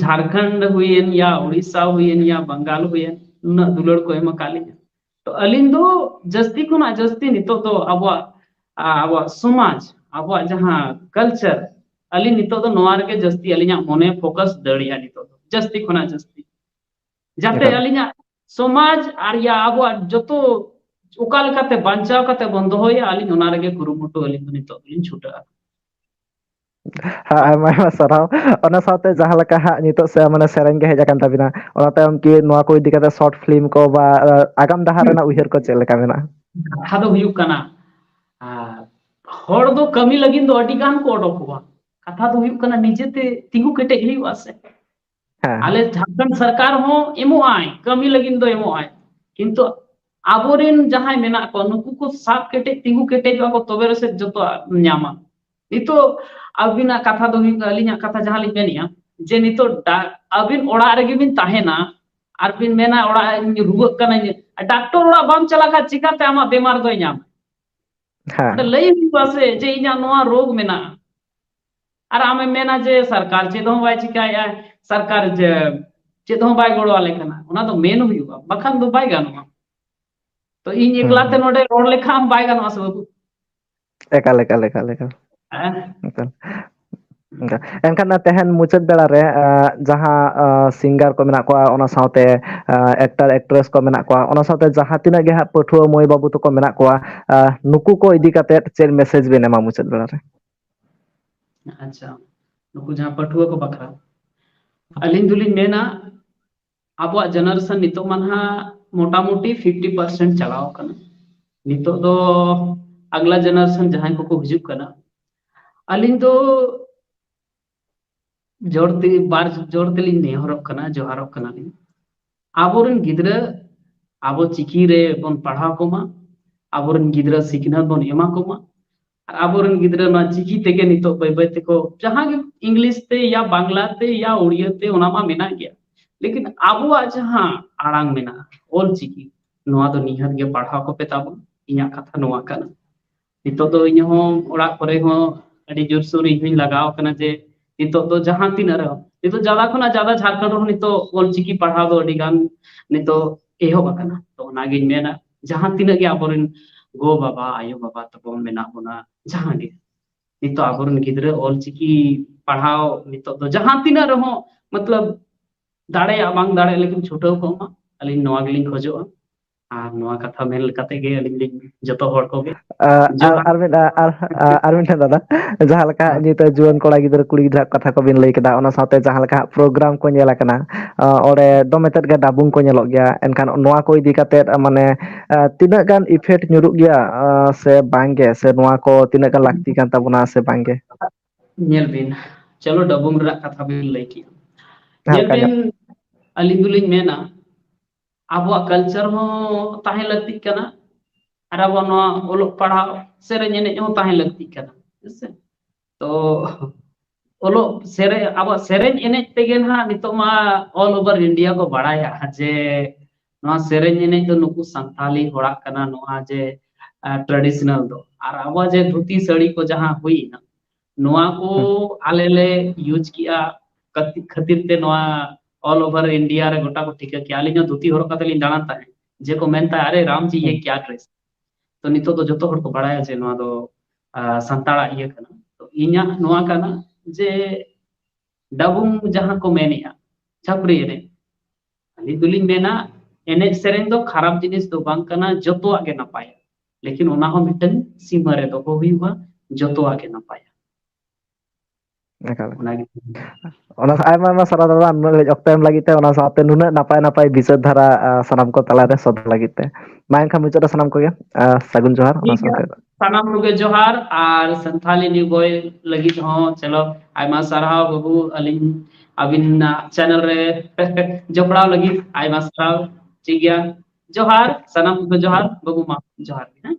ᱡᱷᱟᱲᱠᱷᱚᱸᱰ ᱦᱩᱭᱮᱱ ᱭᱟ, ᱩᱲᱤᱥᱥᱟ ᱦᱩᱭᱮᱱ ᱭᱟ, ᱵᱟᱝᱜᱟᱞ ᱦᱩᱭᱮᱱ, ᱩᱱᱟᱹᱜ ᱫᱩᱞᱟᱹᱲ ᱠᱚ ᱮᱢ ᱟᱠᱟᱫ ᱞᱤᱧᱟ᱾ ᱛᱚ ᱟᱹᱞᱤᱧ ᱫᱚ ᱡᱟᱹᱥᱛᱤ ᱠᱷᱚᱱᱟᱜ ᱡᱟᱹᱥᱛᱤ ᱱᱤᱛᱚᱜ ᱫᱚ ᱟᱵᱚᱣᱟᱜ, ᱟ, ᱟᱵᱚᱣᱟᱜ ᱥᱚᱢᱟᱡᱽ, ᱟᱵᱚᱣᱟᱜ ᱡᱟᱦᱟᱸ culture, ᱟᱹᱞᱤᱧ ᱱᱤᱛᱚᱜ ᱫᱚ ᱱᱚᱣᱟ ᱨᱮᱜᱮ ᱡᱟᱹᱥᱛᱤ ᱟᱹᱞᱤᱧᱟᱜ ᱢᱚᱱᱮ focus ᱫᱟᱹᱲᱮᱜᱼᱟ ᱱᱤᱛᱚᱜ ᱫᱚ, ᱡᱟᱹᱥᱛᱤ ᱠᱷᱚᱱᱟᱜ ᱡᱟᱹᱥᱛᱤ᱾ ᱡᱟᱛᱮ ᱮᱠᱟᱞ᱾ ᱟᱹᱞᱤᱧᱟᱜ ᱥᱚᱢᱟᱡᱽ ᱟᱨ ᱭᱟ ᱟᱵᱚᱣᱟᱜ ᱡᱚᱛᱚ ᱚᱠᱟ ᱞᱮᱠᱟᱛᱮ ᱵᱟᱧᱪᱟᱣ ᱠᱟᱛᱮ ᱵᱚᱱ ᱫᱚᱦᱚᱭᱟ, ᱟᱹᱞᱤᱧ ᱚᱱᱟ ᱨᱮᱜᱮ ᱠᱩᱨᱩᱢᱩᱴᱩ ᱟᱹᱞᱤᱧ ᱫᱚ ᱱᱤᱛᱚᱜ ᱫᱚᱞᱤᱧ ᱪᱷᱩᱴᱟᱹᱜᱼᱟ᱾ ᱦᱮᱸ, ᱟᱭᱢᱟ ᱟᱭᱢᱟ ᱥᱟᱨᱦᱟᱣ᱾ ᱚᱱᱟ ᱥᱟᱶᱛᱮ ᱡᱟᱦᱟᱸ ᱞᱮᱠᱟ ᱦᱟᱸᱜ ᱱᱤᱛᱚᱜ ᱥᱮ ᱢᱟᱱᱮ ᱥᱮᱨᱮᱧ ᱜᱮ ᱦᱮᱡ ᱟᱠᱟᱱ ᱛᱟᱵᱤᱱᱟ, ᱚᱱᱟ ᱛᱟᱭᱚᱢ ᱠᱤ ᱱᱚᱣᱟ ᱠᱚ ᱤᱫᱤ ᱠᱟᱛᱮ ᱥᱚᱨᱴ ᱯᱷᱤᱞᱢ ᱠᱚ ᱵᱟ, ᱟ, ᱟᱜᱟᱢ ᱰᱟᱦᱟᱨ ᱨᱮᱱᱟᱜ ᱩᱭᱦᱟᱹᱨ ᱠᱚ ᱪᱮᱫ ᱞᱮᱠᱟ ᱢᱮᱱᱟᱜᱼᱟ? ᱠᱟᱛᱷᱟ ᱫᱚ ᱦᱩᱭᱩᱜ ᱠᱟᱱᱟ, ᱟᱨ ᱦᱚᱲ ᱫᱚ ᱠᱟᱹᱢᱤ ᱞᱟᱹᱜᱤᱫ ᱫᱚ ᱟᱹᱰᱤ ᱜᱟᱱ ᱠᱚ ᱚᱰᱚᱠᱚᱜᱼᱟ᱾ ᱠᱟᱛᱷᱟ ᱫᱚ ᱦᱩᱭᱩᱜ ᱠᱟᱱᱟ, ᱱᱤᱡᱮᱛᱮ ᱛᱤᱸᱜᱩ ᱠᱮᱴᱮᱡ ᱦᱩᱭᱩᱜᱼᱟ ᱥᱮ᱾ ᱦᱮᱸ᱾ ᱟᱞᱮ ᱡᱷᱟᱲᱠᱷᱚᱸᱰ ᱥᱚᱨᱠᱟᱨ ᱦᱚᱸ ᱮᱢᱚᱜ ᱟᱭ, ᱠᱟᱹᱢᱤ ᱞᱟᱹᱜᱤᱫ ᱫᱚ ᱮᱢᱚᱜ ᱟᱭ, ᱠᱤᱱᱛᱩ ᱟᱵᱚᱨᱮᱱ ᱡᱟᱦᱟᱸᱭ ᱢᱮᱱᱟᱜ ᱠᱚᱣᱟ, ᱱᱩᱠᱩ ᱠᱚ ᱥᱟᱵ ᱠᱮᱴᱮᱡ, ᱛᱤᱸᱜᱩ ᱠᱮᱴᱮᱡᱚᱜᱼᱟ ᱠᱚ, ᱛᱚᱵᱮ ᱨᱮᱥᱮ ᱡᱚᱛᱚᱣᱟᱜ ᱧᱟᱢᱟ᱾ ᱱᱤᱛᱚᱜ ᱟᱹᱵᱤᱱᱟᱜ ᱠᱟᱛᱷᱟ ᱫᱚ ᱦᱩᱭᱩᱜ ᱠᱟᱱᱟ, ᱟᱹᱞᱤᱧᱟᱜ ᱠᱟᱛᱷᱟ ᱡᱟᱦᱟᱸ ᱞᱤᱧ ᱢᱮᱱᱮᱫᱼᱟ, ᱡᱮ ᱱᱤᱛᱚᱜ ᱰᱟ-, ᱟᱹᱵᱤᱱ ᱚᱲᱟᱜ ᱨᱮᱜᱮ ᱵᱤᱱ ᱛᱟᱦᱮᱱᱟ ᱟᱨ ᱵᱤᱱ ᱢᱮᱱᱟ, "ᱚᱲᱟᱜ ᱤᱧ ᱨᱩᱣᱟᱹᱜ ᱠᱟᱱᱟᱧ", ᱰᱟᱠᱛᱚᱨ ᱚᱲᱟᱜ ᱵᱟᱢ ᱪᱟᱞᱟᱜ ᱠᱷᱟᱱ ᱪᱤᱠᱟᱛᱮ ᱟᱢᱟᱜ ᱵᱮᱢᱟᱨ ᱫᱚᱭ ᱧᱟᱢᱟ? ᱦᱮᱸ᱾ ᱚᱸᱰᱮ ᱞᱟᱹᱭ ᱦᱩᱭᱩᱜᱼᱟ ᱥᱮ ᱡᱮ ᱤᱧᱟᱹᱜ ᱱᱚᱣᱟ ᱨᱳᱜᱽ ᱢᱮᱱᱟᱜᱼᱟ, ᱟᱨ ᱟᱢᱮᱢ ᱢᱮᱱᱟ ᱡᱮ ᱥᱚᱨᱠᱟᱨ ᱪᱮᱫ ᱦᱚᱸ ᱵᱟᱭ ᱪᱤᱠᱟᱭᱮᱫᱼᱟ, ᱥᱚᱨᱠᱟᱨ ᱡᱮ ᱪᱮᱫ ᱦᱚᱸ ᱵᱟᱭ ᱜᱚᱲᱚ ᱟᱞᱮ ᱠᱟᱱᱟ, ᱚᱱᱟ ᱫᱚ ᱢᱮᱱ ᱦᱩᱭᱩᱜᱼᱟ, ᱵᱟᱠᱷᱟᱱ ᱫᱚ ᱵᱟᱭ ᱜᱟᱱᱚᱜᱼᱟ᱾ ᱛᱚ ᱤᱧ ᱦᱩᱸ, ᱮᱠᱞᱟ ᱛᱮ ᱦᱩᱸ᱾ ᱱᱚᱰᱮ ᱨᱚᱲ ᱞᱮᱠᱷᱟᱱ ᱵᱟᱭ ᱜᱟᱱᱚᱜᱼᱟ ᱥᱮ ᱵᱟᱹᱵᱩ? ᱮᱠᱟᱞ, ᱮᱠᱟᱞ, ᱮᱠᱟᱞ, ᱮᱠᱟᱞ᱾ ᱦᱮᱸ᱾ ᱮᱠᱟᱞ᱾ ᱮᱱᱠᱷᱟᱱ ᱛᱮᱦᱮᱧ ᱢᱩᱪᱟᱹᱫ ᱵᱮᱲᱟ ᱨᱮ, ᱟᱸ, ᱡᱟᱦᱟᱸ, ᱟᱸ, ᱥᱤᱝᱜᱟᱨ ᱠᱚ ᱢᱮᱱᱟᱜ ᱠᱚᱣᱟ, ᱚᱱᱟ ᱥᱟᱶᱛᱮ, ᱟᱸ, ᱮᱠᱴᱟᱨ ᱮᱠᱴᱨᱮᱥ ᱠᱚ ᱢᱮᱱᱟᱜ ᱠᱚᱣᱟ, ᱚᱱᱟ ᱥᱟᱶᱛᱮ ᱡᱟᱦᱟᱸ ᱛᱤᱱᱟᱹᱜ ᱜᱮ ᱦᱟᱸᱜ ᱯᱟᱹᱴᱷᱩᱣᱟᱹ ᱢᱟᱹᱭ ᱵᱟᱹᱵᱩ ᱛᱟᱠᱚ ᱢᱮᱱᱟᱜ ᱠᱚᱣᱟ, ᱟᱸ, ᱱᱩᱠᱩ ᱠᱚ ᱤᱫᱤ ᱠᱟᱛᱮ ᱪᱮᱫ ᱢᱮᱥᱮᱡᱽ ᱵᱮᱱ ᱮᱢᱟ ᱢᱩᱪᱟᱹᱫ ᱵᱮᱲᱟ ᱨᱮ? ᱟᱪᱪᱷᱟ, ᱱᱩᱠᱩ ᱡᱟᱦᱟᱸ ᱯᱟᱹᱴᱷᱩᱣᱟᱹ ᱠᱚ ᱵᱟᱠᱷᱨᱟ, ᱟᱹᱞᱤᱧ ᱫᱚᱞᱤᱧ ᱢᱮᱱᱟ, ᱟᱵᱚᱣᱟᱜ ᱡᱮᱱᱟᱨᱮᱥᱚᱱ ᱱᱤᱛᱚᱜ ᱢᱟ ᱱᱟᱦᱟᱜ ᱢᱚᱴᱟᱢᱩᱴᱤ ᱯᱷᱤᱯᱴᱤ ᱯᱟᱨᱥᱮᱱᱴ ᱪᱟᱞᱟᱣ ᱟᱠᱟᱱᱟ᱾ ᱱᱤᱛᱚᱜ ᱫᱚ ᱟᱜᱽᱞᱟ ᱡᱮᱱᱟᱨᱮᱥᱚᱱ ᱡᱟᱦᱟᱸᱭ ᱠᱚᱠᱚ ᱦᱤᱡᱩᱜ ᱠᱟᱱᱟ, ᱟᱹᱞᱤᱧ ᱫᱚ ᱡᱳᱨ ᱛᱮ, ᱵᱟᱨ ᱡᱳᱨ ᱛᱮᱞᱤᱧ ᱱᱮᱦᱚᱨᱚᱜ ᱠᱟᱱᱟ, ᱡᱚᱦᱟᱨᱚᱜ ᱠᱟᱱᱟᱞᱤᱧ, ᱟᱵᱚᱨᱮᱱ ᱜᱤᱫᱽᱨᱟᱹ ᱟᱵᱚ ᱪᱤᱠᱤ ᱨᱮ ᱵᱚᱱ ᱯᱟᱲᱦᱟᱣ ᱠᱚᱢᱟ, ᱟᱵᱚᱨᱮᱱ ᱜᱤᱫᱽᱨᱟᱹ ᱥᱤᱠᱷᱱᱟᱹᱛ ᱵᱚᱱ ᱮᱢᱟ ᱠᱚᱢᱟ, ᱟᱨ ᱟᱵᱚᱨᱮᱱ ᱜᱤᱫᱽᱨᱟᱹ ᱱᱚᱣᱟ ᱪᱤᱠᱤ ᱛᱮᱜᱮ ᱱᱤᱛᱚᱜ ᱵᱟᱹᱭ ᱵᱟᱹᱭ ᱛᱮᱠᱚ, ᱡᱟᱦᱟᱸ ᱜᱮ ᱤᱝᱞᱤᱥ ᱛᱮ ᱭᱟ ᱵᱟᱝᱞᱟ ᱛᱮ ᱭᱟ ᱩᱲᱤᱭᱟᱹ ᱛᱮ, ᱚᱱᱟ ᱢᱟ ᱢᱮᱱᱟᱜ ᱜᱮᱭᱟ, ᱞᱮᱠᱤᱱ ᱟᱵᱚᱣᱟᱜ ᱡᱟᱦᱟᱸ ᱟᱲᱟᱝ ᱢᱮᱱᱟᱜᱼᱟ, ᱚᱞ ᱪᱤᱠᱤ, ᱱᱚᱣᱟ ᱫᱚ ᱱᱤᱦᱟᱹᱛ ᱜᱮ ᱯᱟᱲᱦᱟᱣ ᱠᱚᱯᱮ ᱛᱟᱵᱚᱱ, ᱤᱧᱟᱹᱜ ᱠᱟᱛᱷᱟ ᱱᱚᱣᱟ ᱠᱟᱱᱟ᱾ ᱱᱤᱛᱚᱜ ᱫᱚ ᱤᱧ ᱦᱚᱸ ᱚᱲᱟᱜ ᱠᱚᱨᱮ ᱦᱚᱸ ᱟᱹᱰᱤ ᱡᱳᱨᱥᱳᱨ ᱤᱧ ᱦᱚᱸᱧ ᱞᱟᱜᱟᱣ ᱠᱟᱱᱟ ᱡᱮ ᱱᱤᱛᱚᱜ ᱫᱚ ᱡᱟᱦᱟᱸ ᱛᱤᱱᱟᱹᱜ ᱨᱮᱦᱚᱸ, ᱱᱤᱛᱚᱜ ᱡᱟᱫᱟ ᱠᱷᱚᱱᱟᱜ ᱡᱟᱫᱟ ᱡᱷᱟᱲᱠᱷᱚᱸᱰ ᱨᱮᱦᱚᱸ ᱱᱤᱛᱚᱜ ᱚᱞᱪᱤᱠᱤ ᱯᱟᱲᱦᱟᱣ ᱫᱚ ᱟᱹᱰᱤ ᱜᱟᱱ ᱱᱤᱛᱚᱜ ᱮᱦᱚᱵ ᱟᱠᱟᱱᱟ᱾ ᱛᱚ ᱚᱱᱟᱜᱤᱧ ᱢᱮᱱᱟ, ᱡᱟᱦᱟᱸ ᱛᱤᱱᱟᱹᱜ ᱜᱮ ᱟᱵᱚᱨᱮᱱ ᱜᱚ ᱵᱟᱵᱟ, ᱟᱭᱳ ᱵᱟᱵᱟ ᱛᱟᱵᱚᱱ ᱢᱮᱱᱟᱜ ᱵᱚᱱᱟ, ᱡᱟᱦᱟᱸ ᱜᱮ ᱱᱤᱛᱚᱜ ᱟᱵᱚᱨᱮᱱ ᱜᱤᱫᱽᱨᱟᱹ ᱚᱞᱪᱤᱠᱤ ᱯᱟᱲᱦᱟᱣ ᱱᱤᱛᱚᱜ ᱫᱚ ᱡᱟᱦᱟᱸ ᱛᱤᱱᱟᱹᱜ ᱨᱮᱦᱚᱸ, ᱢᱚᱛᱞᱚᱵ, ᱫᱟᱲᱮᱭᱟᱜ ᱵᱟᱝ ᱫᱟᱲᱮᱭᱟᱜ, ᱞᱮᱠᱤᱱ ᱪᱷᱩᱴᱟᱹᱣ ᱠᱚᱜ ᱢᱟ, ᱟᱹᱞᱤᱧ ᱱᱚᱣᱟ ᱜᱮᱞᱤᱧ ᱠᱷᱚᱡᱚᱜᱼᱟ᱾ ᱟᱨ ᱱᱚᱣᱟ ᱠᱟᱛᱷᱟ ᱢᱮᱱ ᱞᱮᱠᱟᱛᱮ ᱜᱮ ᱟᱹᱞᱤᱧ ᱞᱤᱧ ᱡᱚᱛᱚ ᱦᱚᱲ ᱠᱚᱜᱮ ᱟᱨ ᱟᱨ ᱢᱤᱫ ᱟᱨ ᱟᱨ ᱢᱤᱫᱴᱮᱱ ᱫᱟᱫᱟ, ᱡᱟᱦᱟᱸ ᱞᱮᱠᱟ ᱦᱟᱸᱜ ᱱᱤᱛᱚᱜ ᱡᱩᱣᱟᱹᱱ ᱠᱚᱲᱟ ᱜᱤᱫᱽᱨᱟᱹ ᱠᱩᱲᱤ ᱜᱤᱫᱽᱨᱟᱹ ᱠᱟᱛᱷᱟ ᱠᱚᱵᱤᱱ ᱞᱟᱹᱭ ᱠᱮᱫᱟ, ᱚᱱᱟ ᱥᱟᱶᱛᱮ ᱡᱟᱦᱟᱸ ᱞᱮᱠᱟ ᱦᱟᱸᱜ ᱯᱨᱳᱜᱨᱟᱢ ᱠᱚ ᱧᱮᱞ ᱟᱠᱟᱱᱟ, ᱚᱸᱰᱮ ᱫᱚᱢᱮ ᱛᱮᱫ ᱜᱮ ᱰᱟᱵᱩᱝ ᱠᱚ ᱧᱮᱞᱚᱜ ᱜᱮᱭᱟ᱾ ᱮᱱᱠᱷᱟᱱ ᱱᱚᱣᱟ ᱠᱚ ᱤᱫᱤ ᱠᱟᱛᱮ ᱢᱟᱱᱮ ᱛᱤᱱᱟᱹᱜ ᱜᱟᱱ ᱤᱯᱷᱮᱠᱴ ᱧᱩᱨᱩᱜ ᱜᱮᱭᱟ ᱥᱮ ᱵᱟᱝ ᱜᱮ, ᱥᱮ ᱱᱚᱣᱟ ᱠᱚ ᱛᱤᱱᱟᱹᱜ ᱜᱟᱱ ᱞᱟᱹᱠᱛᱤ ᱠᱟᱱ ᱛᱟᱵᱚᱱᱟ ᱥᱮ ᱵᱟᱝ ᱜᱮ? ᱧᱮᱞ ᱵᱤᱱ, ᱪᱚᱞᱚ ᱰᱟᱵᱩᱝ ᱨᱮᱱᱟᱜ ᱠᱟᱛᱷᱟ ᱵᱤᱱ ᱞᱟᱹᱭ ᱠᱮᱫᱟ᱾ ᱧᱮᱞ ᱵᱤᱱ, ᱟᱹᱞᱤᱧ ᱫᱚᱞᱤᱧ ᱢᱮᱱᱟ ᱟᱵᱚᱣᱟᱜ ᱠᱟᱞᱪᱟᱨ ᱦᱚᱸ ᱛᱟᱦᱮᱸ ᱞᱟᱹᱠᱛᱤᱜ ᱠᱟᱱᱟ, ᱟᱨ ᱟᱵᱚ ᱱᱚᱣᱟ ᱚᱞᱚᱜ ᱯᱟᱲᱦᱟᱣ, ᱥᱮᱨᱮᱧ ᱮᱱᱮᱡ ᱦᱚᱸ ᱛᱟᱦᱮᱸ ᱞᱟᱹᱠᱛᱤᱜ ᱠᱟᱱᱟ, ᱦᱮᱸ ᱥᱮ? ᱛᱚ ᱚᱞᱚᱜ ᱥᱮᱨᱮᱧ, ᱟᱵᱚᱣᱟᱜ ᱥᱮᱨᱮᱧ ᱮᱱᱮᱡ ᱛᱮᱜᱮ ᱱᱟᱦᱟᱜ ᱱᱤᱛᱚᱜ ᱢᱟ all over India ᱠᱚ ᱵᱟᱲᱟᱭᱟ ᱡᱮ ᱱᱚᱣᱟ ᱥᱮᱨᱮᱧ ᱮᱱᱮᱡ ᱫᱚ ᱱᱩᱠᱩ ᱥᱟᱱᱛᱟᱞᱤ ᱦᱚᱲᱟᱜ ᱠᱟᱱᱟ, ᱱᱚᱣᱟ ᱡᱮ ᱴᱨᱟᱰᱤᱥᱚᱱᱟᱞ ᱫᱚ᱾ ᱟᱨ ᱟᱵᱚᱣᱟᱜ ᱡᱮ ᱫᱷᱩᱛᱤ ᱥᱟᱹᱲᱤ ᱠᱚ ᱡᱟᱦᱟᱸ ᱦᱩᱭᱱᱟ, ᱱᱚᱣᱟ ᱠᱚ ᱟᱞᱮ ᱞᱮ ᱤᱭᱩᱡᱽ ᱠᱮᱜᱼᱟ ᱠᱷᱟᱹᱛᱤᱨ ᱛᱮ ᱱᱚᱣᱟ all over India ᱨᱮ ᱜᱚᱴᱟ ᱠᱚ ᱴᱷᱤᱠᱟᱹ ᱠᱮᱜᱼᱟ᱾ ᱟᱹᱞᱤᱧ ᱦᱚᱸ ᱫᱷᱩᱛᱤ ᱦᱚᱨᱚᱜ ᱠᱟᱛᱮ ᱞᱤᱧ ᱫᱟᱬᱟᱱ ᱛᱟᱦᱮᱸᱫ, ᱡᱮ ᱠᱚ ᱢᱮᱱ ᱛᱟᱦᱮᱸᱫ, "ᱟᱨᱮ ᱨᱟᱢ ᱡᱤ, ᱭᱮ ᱠᱭᱟ ᱰᱨᱮᱥ?" ᱛᱚ ᱱᱤᱛᱚᱜ ᱫᱚ ᱡᱚᱛᱚ ᱦᱚᱲ ᱠᱚ ᱵᱟᱲᱟᱭᱟ ᱡᱮ ᱱᱚᱣᱟ ᱫᱚ ᱥᱟᱱᱛᱟᱲᱟᱜ ᱤᱭᱟᱹ ᱠᱟᱱᱟ᱾ ᱛᱚ ᱤᱧᱟᱹᱜ ᱱᱚᱣᱟ ᱠᱟᱱᱟ ᱡᱮ ᱰᱟᱵᱩᱝ ᱡᱟᱦᱟᱸ ᱠᱚ ᱢᱮᱱᱮᱜᱼᱟ, ᱪᱷᱟᱹᱯᱨᱤ ᱮᱱᱮᱡ, ᱟᱹᱞᱤᱧ ᱫᱚᱞᱤᱧ ᱢᱮᱱᱟ ᱮᱱᱮᱡ ᱥᱮᱨᱮᱧ ᱫᱚ ᱠᱷᱟᱨᱟᱯ ᱡᱤᱱᱤᱥ ᱫᱚ ᱵᱟᱝ ᱠᱟᱱᱟ, ᱡᱚᱛᱚᱣᱟᱜ ᱜᱮ ᱱᱟᱯᱟᱭᱟ, ᱞᱮᱠᱤᱱ ᱚᱱᱟ ᱦᱚᱸ ᱢᱤᱫᱴᱟᱝ ᱥᱤᱢᱟᱹ ᱨᱮ ᱫᱚᱦᱚ ᱦᱩᱭᱩᱜᱼᱟ, ᱡᱚᱛᱚᱣᱟᱜ ᱜᱮ ᱱᱟᱯᱟᱭᱟ᱾ ᱮᱠᱟᱞ᱾ ᱚᱱᱟ ᱟᱭᱢᱟ ᱟᱭᱢᱟ ᱥᱟᱨᱦᱟᱣ ᱫᱟᱫᱟ, ᱱᱩᱱᱟᱹᱜ ᱜᱷᱟᱹᱲᱤᱡ ᱚᱠᱛᱚ ᱮᱢ ᱞᱟᱹᱜᱤᱫ ᱛᱮ, ᱚᱱᱟ ᱥᱟᱶᱛᱮ ᱱᱩᱱᱟᱹᱜ ᱱᱟᱯᱟᱭ ᱱᱟᱯᱟᱭ ᱵᱤᱪᱟᱹᱨ ᱫᱷᱟᱨᱟ ᱥᱟᱱᱟᱢ ᱠᱚ ᱛᱟᱞᱟᱨᱮ ᱥᱚᱫᱚᱨ ᱞᱟᱹᱜᱤᱫ ᱛᱮ᱾ ᱢᱟ ᱮᱱᱠᱷᱟᱱ ᱢᱩᱪᱟᱹᱫ ᱨᱮ ᱥᱟᱱᱟᱢ ᱠᱚᱜᱮ ᱥᱟᱹᱜᱩᱱ ᱡᱚᱦᱟᱨ᱾ ᱚᱱᱟ ᱥᱟᱶᱛᱮ ᱥᱟᱱᱟᱢ ᱠᱚᱜᱮ ᱡᱚᱦᱟᱨ, ᱟᱨ ᱥᱟᱱᱛᱷᱟᱞᱤ ᱱᱤᱭᱩ ᱵᱚᱭ ᱞᱟᱹᱜᱤᱫ ᱦᱚᱸ ᱪᱚᱞᱚ ᱟᱭᱢᱟ ᱥᱟᱨᱦᱟᱣ ᱵᱟᱹᱵᱩ, ᱟᱹᱞᱤᱧ ᱟᱹᱵᱤᱱᱟᱜ ᱪᱮᱱᱮᱞ ᱨᱮ ᱡᱚᱯᱲᱟᱣ ᱞᱟᱹᱜᱤᱫ ᱟᱭᱢᱟ ᱥᱟᱨᱦᱟᱣ᱾ ᱴᱷᱤᱠ ᱜᱮᱭᱟ, ᱡᱚᱦᱟᱨ ᱥᱟᱱᱟᱢ ᱠᱚᱜᱮ, ᱡᱚᱦᱟᱨ ᱵᱟᱹᱵᱩ, ᱢᱟ ᱡᱚᱦᱟᱨ ᱜᱮ, ᱦᱮᱸ᱾